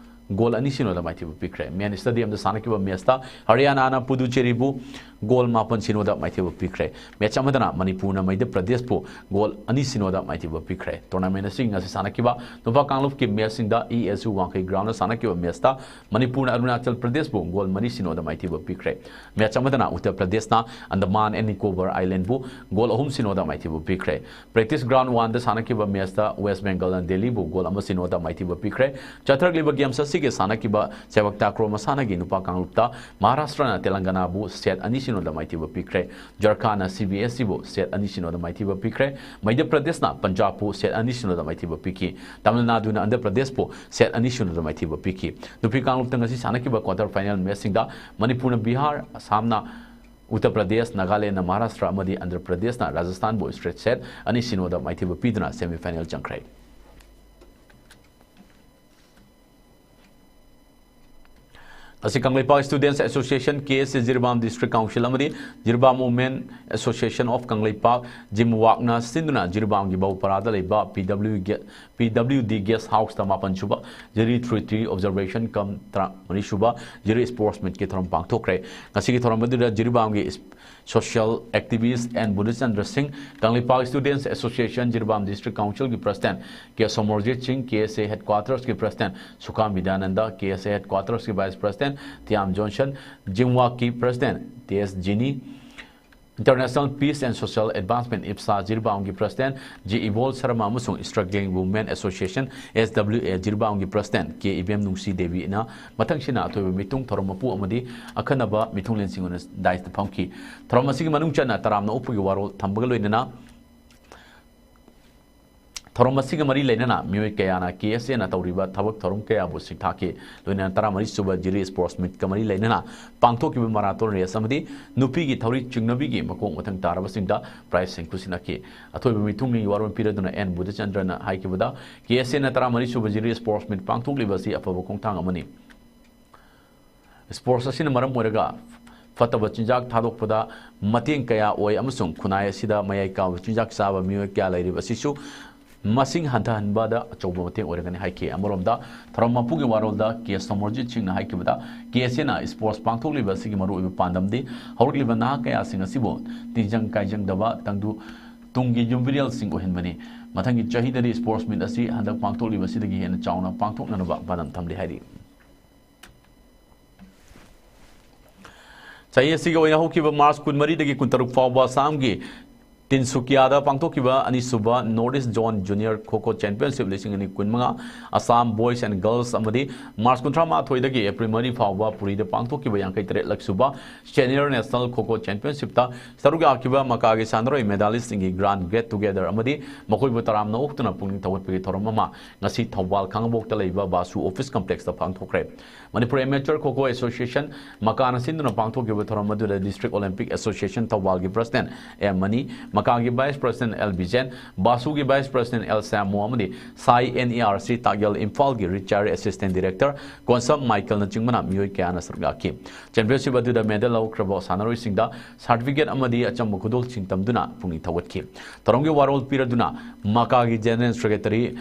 goal ꯑꯅꯤ ꯁꯤꯅꯣꯗ ꯃꯥꯏꯊꯤꯕ ꯄꯤꯈ꯭ꯔꯦ꯫ Main Stadium ꯗ ꯁꯥꯟꯅꯈꯤꯕ match ꯇ ꯍꯔꯤꯌꯥꯅꯥꯅ ꯄꯨꯗꯨꯆꯦꯔꯤꯕꯨ goal ꯃꯥꯄꯟ ꯁꯤꯅꯣꯗ ꯃꯥꯏꯊꯤꯕ ꯄꯤꯈ꯭ꯔꯦ꯫ Match ꯑꯃꯗꯅ ꯃꯅꯤꯄꯨꯔꯅ ꯃꯩꯙ꯭ꯌ ꯄ꯭ꯔꯗꯦꯁꯄꯨ goal ꯑꯅꯤ ꯁꯤꯅꯣꯗ ꯃꯥꯏꯊꯤꯕ ꯄꯤꯈ꯭ꯔꯦ꯫ Tournament ꯑꯁꯤ ꯉꯁꯤ ꯁꯥꯟꯅꯈꯤꯕ ꯅꯨꯄꯥ ꯀꯥꯡꯂꯨꯞꯀꯤ match ꯁꯤꯡꯗ ꯏ ꯑꯦꯁ ꯌꯨ ꯋꯥꯡꯈꯩ ground ꯗ ꯁꯥꯟꯅꯈꯤꯕ match ꯇ ꯃꯅꯤꯄꯨꯔꯅ ꯑꯔꯨꯅꯥꯆꯜ ꯄ꯭ꯔꯗꯦꯁꯄꯨ goal ꯃꯔꯤ ꯁꯤꯅꯣꯗ ꯃꯥꯏꯊꯤꯕ ꯄꯤꯈ꯭ꯔꯦ꯫ Match ꯑꯃꯗꯅ ꯎꯠꯇꯔ ꯄ꯭ꯔꯗꯦꯁꯅ ꯑꯟꯗꯃꯥꯟ and ꯅꯤꯀꯣꯕꯔ Island ꯕꯨ goal ꯑꯍꯨꯝ ꯁꯤꯅꯣꯗ ꯃꯥꯏꯊꯤꯕ ꯄꯤꯈ꯭ꯔꯦ꯫ Practice ground one ꯗ ꯁꯥꯟꯅꯈꯤꯕ match ꯇ West Bengal ꯅ ꯗꯦꯜꯂꯤꯕꯨ goal ꯑꯃ ꯁꯤꯅꯣꯗ ꯃꯥꯏꯊꯤꯕ ꯄꯤꯈ꯭ꯔꯦ꯫ ꯆꯠꯊꯔꯛꯂꯤꯕ games ꯑꯁꯤꯒꯤ ꯁꯥꯟꯅꯈꯤꯕ ꯁꯦꯕꯛ ꯇꯥꯀ꯭ꯔꯣ ꯃꯁꯥꯟꯅꯒꯤ ꯅꯨꯄꯥ ꯀꯥꯡꯂꯨꯞꯇ ꯃꯍꯥꯔꯥꯁꯇ꯭ꯔꯅ ꯇꯦꯂꯪꯒꯅꯥꯕꯨ set ꯑꯅꯤ ꯁꯤꯅꯣꯗ ꯃꯥꯏꯊꯤꯕ ꯄꯤꯈ꯭ꯔꯦ꯫ ꯖꯔꯈꯥꯟꯅ ꯁꯤ ꯕꯤ ꯑꯦꯁ ꯏꯕꯨ set ꯑꯅꯤ ꯁꯤꯅꯣꯗ ꯃꯥꯏꯊꯤꯕ ꯄꯤꯈ꯭ꯔꯦ꯫ ꯃꯩꯙ꯭ꯌ ꯄ꯭ꯔꯗꯦꯁꯅ ꯄꯟꯖꯥꯕꯄꯨ set ꯑꯅꯤ ꯁꯤꯅꯣꯗ ꯃꯥꯏꯊꯤꯕ ꯄꯤꯈꯤ꯫ ꯇꯥꯃꯤꯜ ꯅꯥꯗꯨꯅ ꯑꯟꯙ꯭ꯔ ꯄ꯭ꯔꯗꯦꯁꯄꯨ set ꯑꯅꯤ ꯁꯤꯅꯣꯗ ꯃꯥꯏꯊꯤꯕ ꯄꯤꯈꯤ꯫ ꯅꯨꯄꯤ ꯀꯥꯡꯂꯨꯞꯇ ꯉꯁꯤ ꯁꯥꯟꯅꯈꯤꯕ quarter final match ꯁꯤꯡꯗ ꯃꯅꯤꯄꯨꯔꯅ ꯕꯤꯍꯥꯔ, ꯑꯁꯥꯝꯅ ꯎꯠꯇꯔ ꯄ꯭ꯔꯗꯦꯁ, ꯅꯥꯒꯥꯂꯦꯟꯗꯅ ꯃꯍꯥꯔꯥꯁꯇ꯭ꯔ ꯑꯃꯗꯤ ꯑꯟꯙ꯭ꯔ ꯄ꯭ꯔꯗꯦꯁꯅ ꯔꯥꯖꯁꯊꯥꯟꯕꯨ straight set ꯑꯅꯤ ꯁꯤꯅꯣꯗ ꯃꯥꯏꯊꯤꯕ ꯄꯤꯗꯨꯅ semi final ꯆꯪꯈ꯭ꯔꯦ꯫ ꯉꯁꯤ ꯀꯪꯂꯩꯄꯥꯛ Students Association, ꯀꯦ ꯑꯦꯁ ꯑꯦ, ꯖꯤꯔꯤꯕꯥꯝ District Council ꯑꯃꯗꯤ Jiribam Women Association of Kangleipak, ꯖꯤꯝꯋꯥꯛꯅ ꯁꯤꯟꯗꯨꯅ ꯖꯤꯔꯤꯕꯥꯝꯒꯤ ꯕꯧꯄꯔꯥꯗ ꯂꯩꯕ ꯄꯤ ꯗꯕ꯭ꯂꯤꯌꯨ ꯒꯦ-, ꯄꯤ ꯗꯕ꯭ꯂꯤꯌꯨ ꯗꯤ guest house ꯇ ꯃꯥꯄꯟ ꯁꯨꯕ ꯖꯤꯔꯤ ꯊ꯭ꯔꯤ ꯊ꯭ꯔꯤ observation cum ꯇꯔꯥꯃꯔꯤ ꯁꯨꯕ ꯖꯤꯔꯤ sports meet ꯀꯤ ꯊꯧꯔꯝ ꯄꯥꯡꯊꯣꯛꯈ꯭ꯔꯦ꯫ ꯉꯁꯤꯒꯤ ꯊꯧꯔꯝ ꯑꯗꯨꯗ ꯖꯤꯔꯤꯕꯥꯝꯒꯤ is-, social activist N Budhachandra ꯁꯤꯡ, Kangleipak Students Association Jiribam District Council ꯒꯤ President K Somorjit Singh, K S A headquarters ꯀꯤ President Sukham Bidyananda, K S A headquarters ꯀꯤ Vice President ꯊꯤꯌꯥꯝ ꯖꯣꯟꯁꯟ, ꯖꯤꯝꯋꯥꯛꯀꯤ President T S Jini, International Peace and Social Advancement, IPSA, ꯖꯤꯔꯤꯕꯥꯝꯒꯤ President J Ibol Sharma ꯑꯃꯁꯨꯡ Struggling Women Association, S W A, ꯖꯤꯔꯤꯕꯥꯝꯒꯤ President K ꯏꯕꯦꯝ ꯅꯨꯡꯁꯤ ꯗꯦꯕꯤꯅ ꯃꯊꯪꯁꯤꯅ ꯑꯊꯣꯏꯕ ꯃꯤꯊꯨꯡ, ꯊꯧꯔꯝ ꯃꯄꯨ ꯑꯃꯗꯤ ꯑꯈꯟꯅꯕ ꯃꯤꯊꯨꯡꯂꯦꯟꯁꯤꯡ ꯑꯣꯏꯅ dais ꯇ ꯐꯝꯈꯤ꯫ ꯊꯧꯔꯝ ꯑꯁꯤꯒꯤ ꯃꯅꯨꯡ ꯆꯟꯅ ꯇꯔꯥꯝꯅ ꯑꯣꯛꯄꯒꯤ ꯋꯥꯔꯣꯜ ꯊꯝꯕꯒ ꯂꯣꯏꯅꯅ ꯊꯧꯔꯝ ꯑꯁꯤꯒ ꯃꯔꯤ ꯂꯩꯅꯅ ꯃꯤꯑꯣꯏ ꯀꯌꯥꯅ K S A ꯅ ꯇꯧꯔꯤꯕ ꯊꯕꯛ ꯊꯧꯔꯝ ꯀꯌꯥꯕꯨ ꯁꯤꯡꯊꯥꯈꯤ꯫ ꯂꯣꯏꯅꯅ ꯇꯔꯥꯃꯔꯤ ꯁꯨꯕ ꯖꯤꯔꯤ Sports Meet ꯀ ꯃꯔꯤ ꯂꯩꯅꯅ ꯄꯥꯡꯊꯣꯛꯈꯤꯕ marathon race ꯑꯃꯗꯤ ꯅꯨꯄꯤꯒꯤ ꯊꯧꯔꯤ ꯆꯤꯡꯅꯕꯤꯒꯤ ꯃꯀꯣꯛ ꯃꯊꯪ ꯇꯥꯔꯕꯁꯤꯡꯗ prize ꯁꯤꯡ ꯈꯨꯠꯁꯤꯟꯅꯈꯤ꯫ ꯑꯊꯣꯏꯕ ꯃꯤꯊꯨꯡꯂꯦꯟꯒꯤ ꯋꯥꯔꯣꯜ ꯄꯤꯔꯗꯨꯅ N ꯕꯨꯙꯆꯟꯗ꯭ꯔꯅ ꯍꯥꯏꯈꯤꯕꯗ, K S A ꯅ ꯇꯔꯥꯃꯔꯤ ꯁꯨꯕ ꯖꯤꯔꯤ Sports Meet ꯄꯥꯡꯊꯣꯛꯂꯤꯕ ꯑꯁꯤ ꯑꯐꯕ ꯈꯣꯡꯊꯥꯡ ꯑꯃꯅꯤ꯫ Sports ꯑꯁꯤꯅ ꯃꯔꯝ ꯑꯣꯏꯔꯒ ꯐꯠꯇꯕ ꯆꯤꯟꯖꯥꯛ ꯊꯥꯗꯣꯛꯄꯗ ꯃꯇꯦꯡ ꯀꯌꯥ ꯑꯣꯏ ꯑꯃꯁꯨꯡ ꯈꯨꯟꯅꯥꯏ ꯑꯁꯤꯗ ꯃꯌꯥꯏ ꯀꯥꯕ ꯆꯤꯟꯖꯥꯛ ꯆꯥꯕ ꯃꯤꯑꯣꯏ ꯀꯌꯥ ꯂꯩꯔꯤꯕ ꯑꯁꯤꯁꯨ ꯃꯁꯤꯡ ꯍꯟꯊꯍꯟꯕꯗ ꯑꯆꯧꯕ ꯃꯇꯦꯡ ꯑꯣꯏꯔꯒꯅꯤ ꯍꯥꯏꯈꯤ꯫ ꯑꯃꯔꯣꯝꯗ, ꯊꯧꯔꯝ ꯃꯄꯨꯒꯤ ꯋꯥꯔꯣꯜꯗ K ꯁꯣꯃꯔꯖꯤꯠ ꯁꯤꯡꯅ ꯍꯥꯏꯈꯤꯕꯗ, K S A ꯅ sports ꯄꯥꯡꯊꯣꯛꯂꯤꯕ ꯑꯁꯤꯒꯤ ꯃꯔꯨꯑꯣꯏꯕ ꯄꯥꯟꯗꯝꯗꯤ ꯍꯧꯔꯛꯂꯤꯕ ꯅꯍꯥ ꯀꯌꯥꯁꯤꯡ ꯑꯁꯤꯕꯨ ꯇꯤꯟꯖꯪ ꯀꯥꯏꯖꯪꯗꯕ ꯇꯪꯗꯨ ꯇꯨꯡꯒꯤ ꯌꯨꯝꯕꯤꯔꯦꯜꯁꯤꯡ ꯑꯣꯏꯍꯟꯕꯅꯤ꯫ ꯃꯊꯪꯒꯤ ꯆꯍꯤꯗꯗꯤ Sports Meet ꯑꯁꯤ ꯍꯟꯗꯛ ꯄꯥꯡꯊꯣꯛꯂꯤꯕ ꯑꯁꯤꯗꯒꯤ ꯍꯦꯟꯅ ꯆꯥꯎꯅ ꯄꯥꯡꯊꯣꯛꯅꯅꯕ ꯄꯥꯟꯗꯝ ꯊꯝꯂꯤ ꯍꯥꯏꯔꯤ꯫ ꯆꯍꯤ ꯑꯁꯤꯒꯤ ꯑꯣꯏꯅ ꯍꯧꯈꯤꯕ March ꯀꯨꯟꯃꯔꯤꯗꯒꯤ ꯀꯨꯟꯇꯔꯨꯛ ꯐꯥꯎꯕ ꯑꯁꯥꯝꯒꯤ ꯇꯤꯟꯁꯨꯀꯤꯌꯥꯗ ꯄꯥꯡꯊꯣꯛꯈꯤꯕ ꯑꯅꯤꯁꯨꯕ North East Zone Junior Kho Kho Championship ꯂꯤꯁꯤꯡ ꯑꯅꯤ ꯀꯨꯟꯃꯉꯥ, Assam Boys and Girls ꯑꯃꯗꯤ March ꯀꯨꯟꯊ꯭ꯔꯥ ꯃꯥꯊꯣꯏꯗꯒꯤ April ꯃꯔꯤ ꯐꯥꯎꯕ ꯄꯨꯔꯤꯗ ꯄꯥꯡꯊꯣꯛꯈꯤꯕ ꯌꯥꯡꯈꯩ ꯇꯔꯦꯠ ꯂꯛ ꯁꯨꯕ Senior National Kho Kho Championship ꯇ ꯁꯔꯨꯛ ꯌꯥꯈꯤꯕ ꯃꯀꯥꯒꯤ ꯁꯥꯟꯅꯔꯣꯏ medalist ꯁꯤꯡꯒꯤ grand get together ꯑꯃꯗꯤ ꯃꯈꯣꯏꯕꯨ ꯇꯔꯥꯝꯅ ꯑꯣꯛꯇꯨꯅ ꯄꯨꯛꯅꯤꯡ ꯊꯧꯒꯠꯄꯒꯤ ꯊꯧꯔꯝ ꯑꯃ ꯉꯁꯤ ꯊꯧꯕꯥꯜ ꯈꯥꯡꯉꯕꯣꯛꯇ ꯂꯩꯕ ꯕꯥꯁꯨ Office Complex ꯇ ꯄꯥꯡꯊꯣꯛꯈ꯭ꯔꯦ꯫ Manipur Amateur Kho Kho Association, ꯃꯀꯥꯅ ꯁꯤꯟꯗꯨꯅ ꯄꯥꯡꯊꯣꯛꯈꯤꯕ ꯊꯧꯔꯝ ꯑꯗꯨꯗ District Olympic Association ꯊꯧꯕꯥꯜꯒꯤ President M ꯃꯅꯤ, ꯃꯀꯥꯒꯤ Vice President L ꯕꯤꯖꯦꯟ, ꯕꯥꯁꯨꯒꯤ Vice President L ꯁ꯭ꯌꯥꯃꯣ ꯑꯃꯗꯤ ꯁꯥꯏ N E R C ꯇꯥꯛꯌꯦꯜ ꯏꯝꯐꯥꯜꯒꯤ Retired Assistant Director ꯀꯣꯟꯁꯝ ꯃꯥꯏꯀꯦꯜꯅꯆꯤꯡꯕꯅ ꯃꯤꯑꯣꯏ ꯀꯌꯥꯅ ꯁꯔꯨꯛ ꯌꯥꯈꯤ꯫ Championship ꯑꯗꯨꯗ medal ꯂꯧꯈ꯭ꯔꯕ ꯁꯥꯟꯅꯔꯣꯏꯁꯤꯡꯗ certificate ꯑꯃꯗꯤ ꯑꯆꯝꯕ ꯈꯨꯗꯣꯜꯁꯤꯡ ꯇꯝꯗꯨꯅ ꯄꯨꯛꯅꯤꯡ ꯊꯧꯒꯠꯈꯤ꯫ ꯊꯧꯔꯝꯒꯤ ꯋꯥꯔꯣꯜ ꯄꯤꯔꯗꯨꯅ ꯃꯀꯥꯒꯤ General Secretary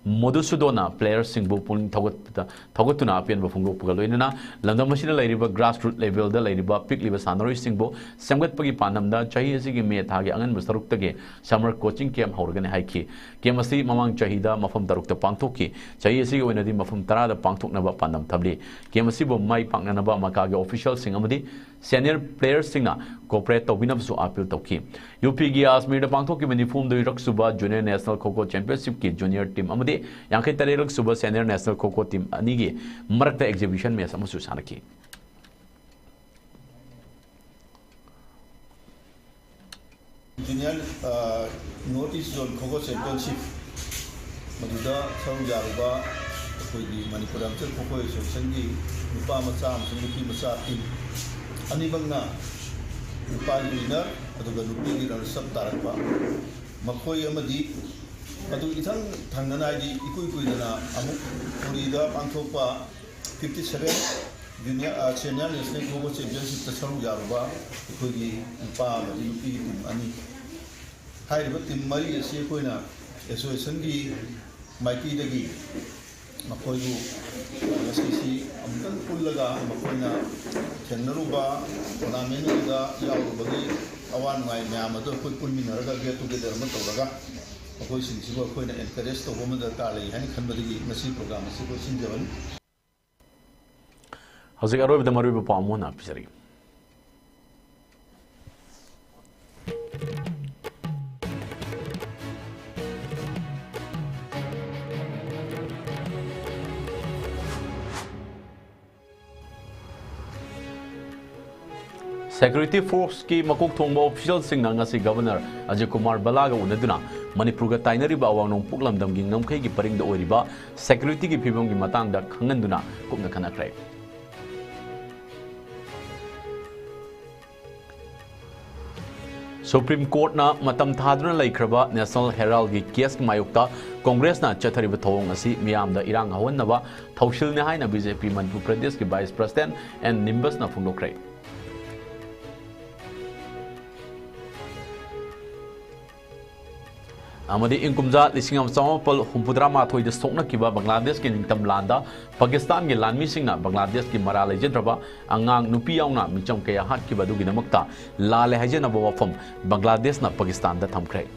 ꯃꯣꯗꯨꯁꯨꯗꯣꯟꯅ player ꯁꯤꯡꯕꯨ ꯄꯨꯛꯅꯤꯡ ꯊꯧꯒꯠꯄꯗ, ꯊꯧꯒꯠꯇꯨꯅ ꯑꯄꯦꯟꯕ ꯐꯣꯡꯗꯣꯛꯄꯒ ꯂꯣꯏꯅꯅ ꯂꯝꯗꯝ ꯑꯁꯤꯗ ꯂꯩꯔꯤꯕ grassroot level ꯗ ꯂꯩꯔꯤꯕ ꯄꯤꯛꯂꯤꯕ ꯁꯥꯟꯅꯔꯣꯏꯁꯤꯡꯕꯨ ꯁꯦꯝꯒꯠꯄꯒꯤ ꯄꯥꯟꯗꯝꯗ ꯆꯍꯤ ꯑꯁꯤꯒꯤ May ꯊꯥꯒꯤ ꯑꯉꯟꯕ ꯁꯔꯨꯛꯇꯒꯤ summer coaching camp ꯍꯧꯔꯒꯅꯤ ꯍꯥꯏꯈꯤ꯫ Camp ꯑꯁꯤ ꯃꯃꯥꯡ ꯆꯍꯤꯗ ꯃꯐꯝ ꯇꯔꯨꯛꯇ ꯄꯥꯡꯊꯣꯛꯈꯤ꯫ ꯆꯍꯤ ꯑꯁꯤꯒꯤ ꯑꯣꯏꯅꯗꯤ ꯃꯐꯝ ꯇꯔꯥꯗ ꯄꯥꯡꯊꯣꯛꯅꯕ ꯄꯥꯟꯗꯝ ꯊꯝꯂꯤ꯫ Camp ꯑꯁꯤꯕꯨ ꯃꯥꯏ ꯄꯥꯛꯅꯅꯕ ꯃꯀꯥꯒꯤ official ꯁꯤꯡ ꯑꯃꯗꯤ ꯁꯦꯅꯤꯌꯔ ꯄ꯭ꯂꯦꯌꯔꯁꯤꯡꯅ ꯀꯣꯑꯣꯄꯔꯦꯠ ꯇꯧꯕꯤꯅꯕꯁꯨ ꯑꯄꯤꯜ ꯇꯧꯈꯤ꯫ ꯌꯨ ꯄꯤꯒꯤ ꯑꯖꯃꯤꯔꯗ ꯄꯥꯡꯊꯣꯛꯈꯤꯕ ꯅꯤꯐꯨ ꯍꯨꯝꯗꯣꯏꯔꯛ ꯁꯨꯕ ꯖꯨꯅꯤꯌꯔ ꯅꯦꯁꯅꯦꯜ ꯈꯣ ꯈꯣ ꯆꯦꯝꯄꯤꯌꯟꯁꯤꯞꯀꯤ ꯖꯨꯅꯤꯌꯔ ꯇꯤꯝ ꯑꯃꯗꯤ ꯌꯥꯡꯈꯩ ꯇꯔꯦꯠꯂꯛ ꯁꯨꯕ ꯁꯦꯅꯤꯌꯔ ꯅꯦꯁꯅꯦꯜ ꯈꯣ ꯈꯣ ꯇꯤꯝ ꯑꯅꯤꯒꯤ ꯃꯔꯛꯇ ꯑꯦꯛꯖꯤꯕꯤꯁꯟ ꯃꯦꯆ ꯑꯃꯁꯨ ꯁꯥꯟꯅꯈꯤ꯫ ꯖꯨꯅꯤꯌꯔ, ꯑ, ꯅꯣꯔꯠ ꯏꯁ ꯖꯣꯟ ꯈꯣ ꯈꯣ ꯆꯦꯝꯄꯤꯌꯟꯁꯤꯞ, ꯃꯗꯨꯗ ꯁꯔꯨꯛ ꯌꯥꯔꯨꯕ ꯑꯩꯈꯣꯏꯒꯤ ꯃꯅꯤꯄꯨꯔ ꯑꯝꯆꯜ ꯈꯣ ꯈꯣ ꯑꯦꯁꯣꯁꯤꯌꯦꯁꯟꯒꯤ ꯅꯨꯄꯥ ꯃꯆꯥ ꯑꯃꯁꯨꯡ ꯅꯨꯄꯤ ꯃꯆꯥ ꯇꯤꯝ ꯑꯅꯤꯃꯛꯅ ꯅꯨꯄꯥꯒꯤ ꯋꯤꯅꯔ ꯑꯗꯨꯒ ꯅꯨꯄꯤꯒꯤ ꯔꯅꯔꯁ ꯑꯞ ꯇꯥꯔꯛꯄ, ꯃꯈꯣꯏ ꯑꯃꯗꯤ ꯑꯗꯨ ꯏꯊꯪ ꯊꯪꯅꯅ, ꯍꯥꯏꯗꯤ ꯏꯀꯨꯏ ꯀꯨꯏꯗꯅ ꯑꯃꯨꯛ ꯄꯨꯔꯤꯗ ꯄꯥꯡꯊꯣꯛꯄ ꯐꯤꯐꯇꯤ ꯁꯚꯦꯟ ꯖꯨꯅꯤꯌꯔ, ꯑ, ꯁꯦꯅꯤꯌꯔ ꯅꯦꯁꯅꯦꯜ ꯈꯣ ꯈꯣ ꯆꯦꯝꯄꯤꯌꯟꯁꯤꯞꯇ ꯁꯔꯨꯛ ꯌꯥꯔꯨꯕ ꯑꯩꯈꯣꯏꯒꯤ ꯅꯨꯄꯥ ꯑꯃꯗꯤ ꯅꯨꯄꯤꯒꯤ ꯇꯤꯝ ꯑꯅꯤ꯫ ꯍꯥꯏꯔꯤꯕ ꯇꯤꯝ ꯃꯔꯤ ꯑꯁꯤ ꯑꯩꯈꯣꯏꯅ ꯑꯦꯁꯣꯁꯤꯌꯦꯁꯟꯒꯤ ꯃꯥꯏꯀꯩꯗꯒꯤ ꯃꯈꯣꯏꯕꯨ ꯉꯁꯤꯁꯤ ꯑꯃꯨꯛꯇꯪ ꯄꯨꯜꯂꯒ ꯃꯈꯣꯏꯅ ꯊꯦꯡꯅꯔꯨꯕ, ꯇꯣꯔꯅꯥꯃꯦꯟ ꯑꯗꯨꯗ ꯌꯥꯎꯔꯨꯕꯒꯤ ꯑꯋꯥ ꯅꯨꯡꯉꯥꯏ ꯃꯌꯥꯝ ꯑꯗꯨ ꯑꯩꯈꯣꯏ ꯄꯨꯟꯃꯤꯟꯅꯔꯒ ꯒꯦꯠ ꯇꯨꯒꯦꯗꯔ ꯑꯃ ꯇꯧꯔꯒ ꯃꯈꯣꯏꯁꯤꯡꯁꯤꯕꯨ ꯑꯩꯈꯣꯏꯅ ꯑꯦꯟꯀꯔꯦꯖ ꯇꯧꯕ ꯑꯃ ꯗꯔꯀꯥꯔ ꯂꯩ ꯍꯥꯏꯅ ꯈꯟꯕꯗꯒꯤ ꯉꯁꯤ ꯄ꯭ꯔꯣꯒ꯭ꯔꯥꯝ ꯑꯁꯤ ꯑꯩꯈꯣꯏ ꯁꯤꯟꯖꯕꯅꯤ꯫ ꯍꯧꯖꯤꯛ ꯑꯔꯣꯏꯕꯗ ꯃꯔꯨꯑꯣꯏꯕ ꯄꯥꯎ ꯑꯃ ꯑꯣꯏꯅ ꯄꯤꯖꯔꯤ꯫ ꯁꯦꯀ꯭ꯌꯨꯔꯤꯇꯤ ꯐꯣꯔꯁꯀꯤ ꯃꯀꯣꯛ ꯊꯣꯡꯕ ꯑꯣꯐꯤꯁꯤꯌꯦꯜꯁꯤꯡꯅ ꯉꯁꯤ ꯒꯕꯔꯅꯔ ꯑꯖꯤꯠ ꯀꯨꯃꯥꯔ ꯚꯜꯂꯥꯒ ꯎꯅꯗꯨꯅ ꯃꯅꯤꯄꯨꯔꯒ ꯇꯥꯏꯅꯔꯤꯕ ꯑꯋꯥꯡ ꯅꯣꯡꯄꯣꯛ ꯂꯝꯗꯝꯒꯤ ꯉꯝꯈꯩꯒꯤ ꯄꯔꯤꯡꯗ ꯑꯣꯏꯔꯤꯕ ꯁꯦꯀ꯭ꯌꯨꯔꯤꯇꯤꯒꯤ ꯐꯤꯕꯝꯒꯤ ꯃꯇꯥꯡꯗ ꯈꯪꯍꯟꯗꯨꯅ ꯀꯨꯞꯅ ꯈꯟꯅꯈ꯭ꯔꯦ꯫ ꯁꯨꯄ꯭ꯔꯤꯝ ꯀꯣꯔꯠꯅ ꯃꯇꯝ ꯊꯥꯗꯨꯅ ꯂꯩꯈ꯭ꯔꯕ ꯅꯦꯁꯅꯦꯜ ꯍꯦꯔꯥꯜꯒꯤ ꯀꯦꯁꯀꯤ ꯃꯥꯌꯣꯛꯇ ꯀꯣꯡꯒ꯭ꯔꯦꯁꯅ ꯆꯠꯊꯔꯤꯕ ꯊꯧꯑꯣꯡ ꯑꯁꯤ ꯃꯤꯌꯥꯝꯗ ꯏꯔꯥꯡ ꯍꯧꯍꯟꯅꯕ ꯊꯧꯁꯤꯜꯅꯤ ꯍꯥꯏꯅ ꯕꯤ ꯖꯦ ꯄꯤ ꯃꯅꯤꯄꯨꯔ ꯄ꯭ꯔꯗꯦꯁꯀꯤ ꯚꯥꯏꯁ ꯄ꯭ꯔꯁꯤꯗꯦꯟꯠ ꯑꯦꯟ ꯅꯤꯝꯕꯁꯅ ꯐꯣꯡꯗꯣꯛꯈ꯭ꯔꯦ꯫ ꯑꯃꯗꯤ ꯏꯪ ꯀꯨꯝꯖꯥ ꯂꯤꯁꯤꯡ ꯑꯃ ꯆꯃꯥꯄꯜ ꯍꯨꯝꯐꯨꯇꯔꯥ ꯃꯥꯊꯣꯏꯗ ꯁꯣꯛꯅꯈꯤꯕ ꯕꯪꯒ꯭ꯂꯥꯗꯦꯁꯀꯤ ꯅꯤꯡꯇꯝ ꯂꯥꯟꯗ ꯄꯥꯀꯤꯁꯇꯥꯟꯒꯤ ꯂꯥꯟꯃꯤꯁꯤꯡꯅ ꯕꯪꯒ꯭ꯂꯥꯗꯦꯁꯀꯤ ꯃꯔꯥꯜ ꯂꯩꯖꯗ꯭ꯔꯕ ꯑꯉꯥꯡ ꯅꯨꯄꯤ ꯌꯥꯎꯅ ꯃꯤꯆꯝ ꯀꯌꯥ ꯍꯥꯠꯈꯤꯕ ꯑꯗꯨꯒꯤꯗꯃꯛꯇ ꯂꯥꯜꯂꯦ ꯍꯥꯏꯖꯅꯕ ꯋꯥꯐꯝ ꯕꯪꯒ꯭ꯂꯥꯗꯦꯁꯅ ꯄꯥꯀꯤꯁꯇꯥꯟꯗ ꯊꯝꯈ꯭ꯔꯦ꯫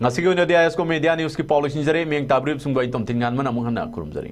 ꯉꯁꯤꯒꯤ ꯑꯣꯏꯅꯗꯤ ꯑꯥꯏ ꯑꯦꯁ ꯀꯣ ꯃꯦꯗꯤꯌꯥ ꯅ꯭ꯌꯨꯁꯀꯤ ꯄꯥꯎ ꯂꯣꯏꯁꯤꯟꯖꯔꯦ꯫ ꯃꯤꯌꯦꯡ ꯇꯥꯕꯤꯔꯤꯕꯁꯤꯡꯕꯨ ꯑꯩ ꯇꯣꯝꯊꯤꯟ ꯉꯥꯟꯕꯅ ꯑꯃꯨꯛ ꯍꯟꯅ ꯈꯨꯔꯨꯝꯖꯔꯤ꯫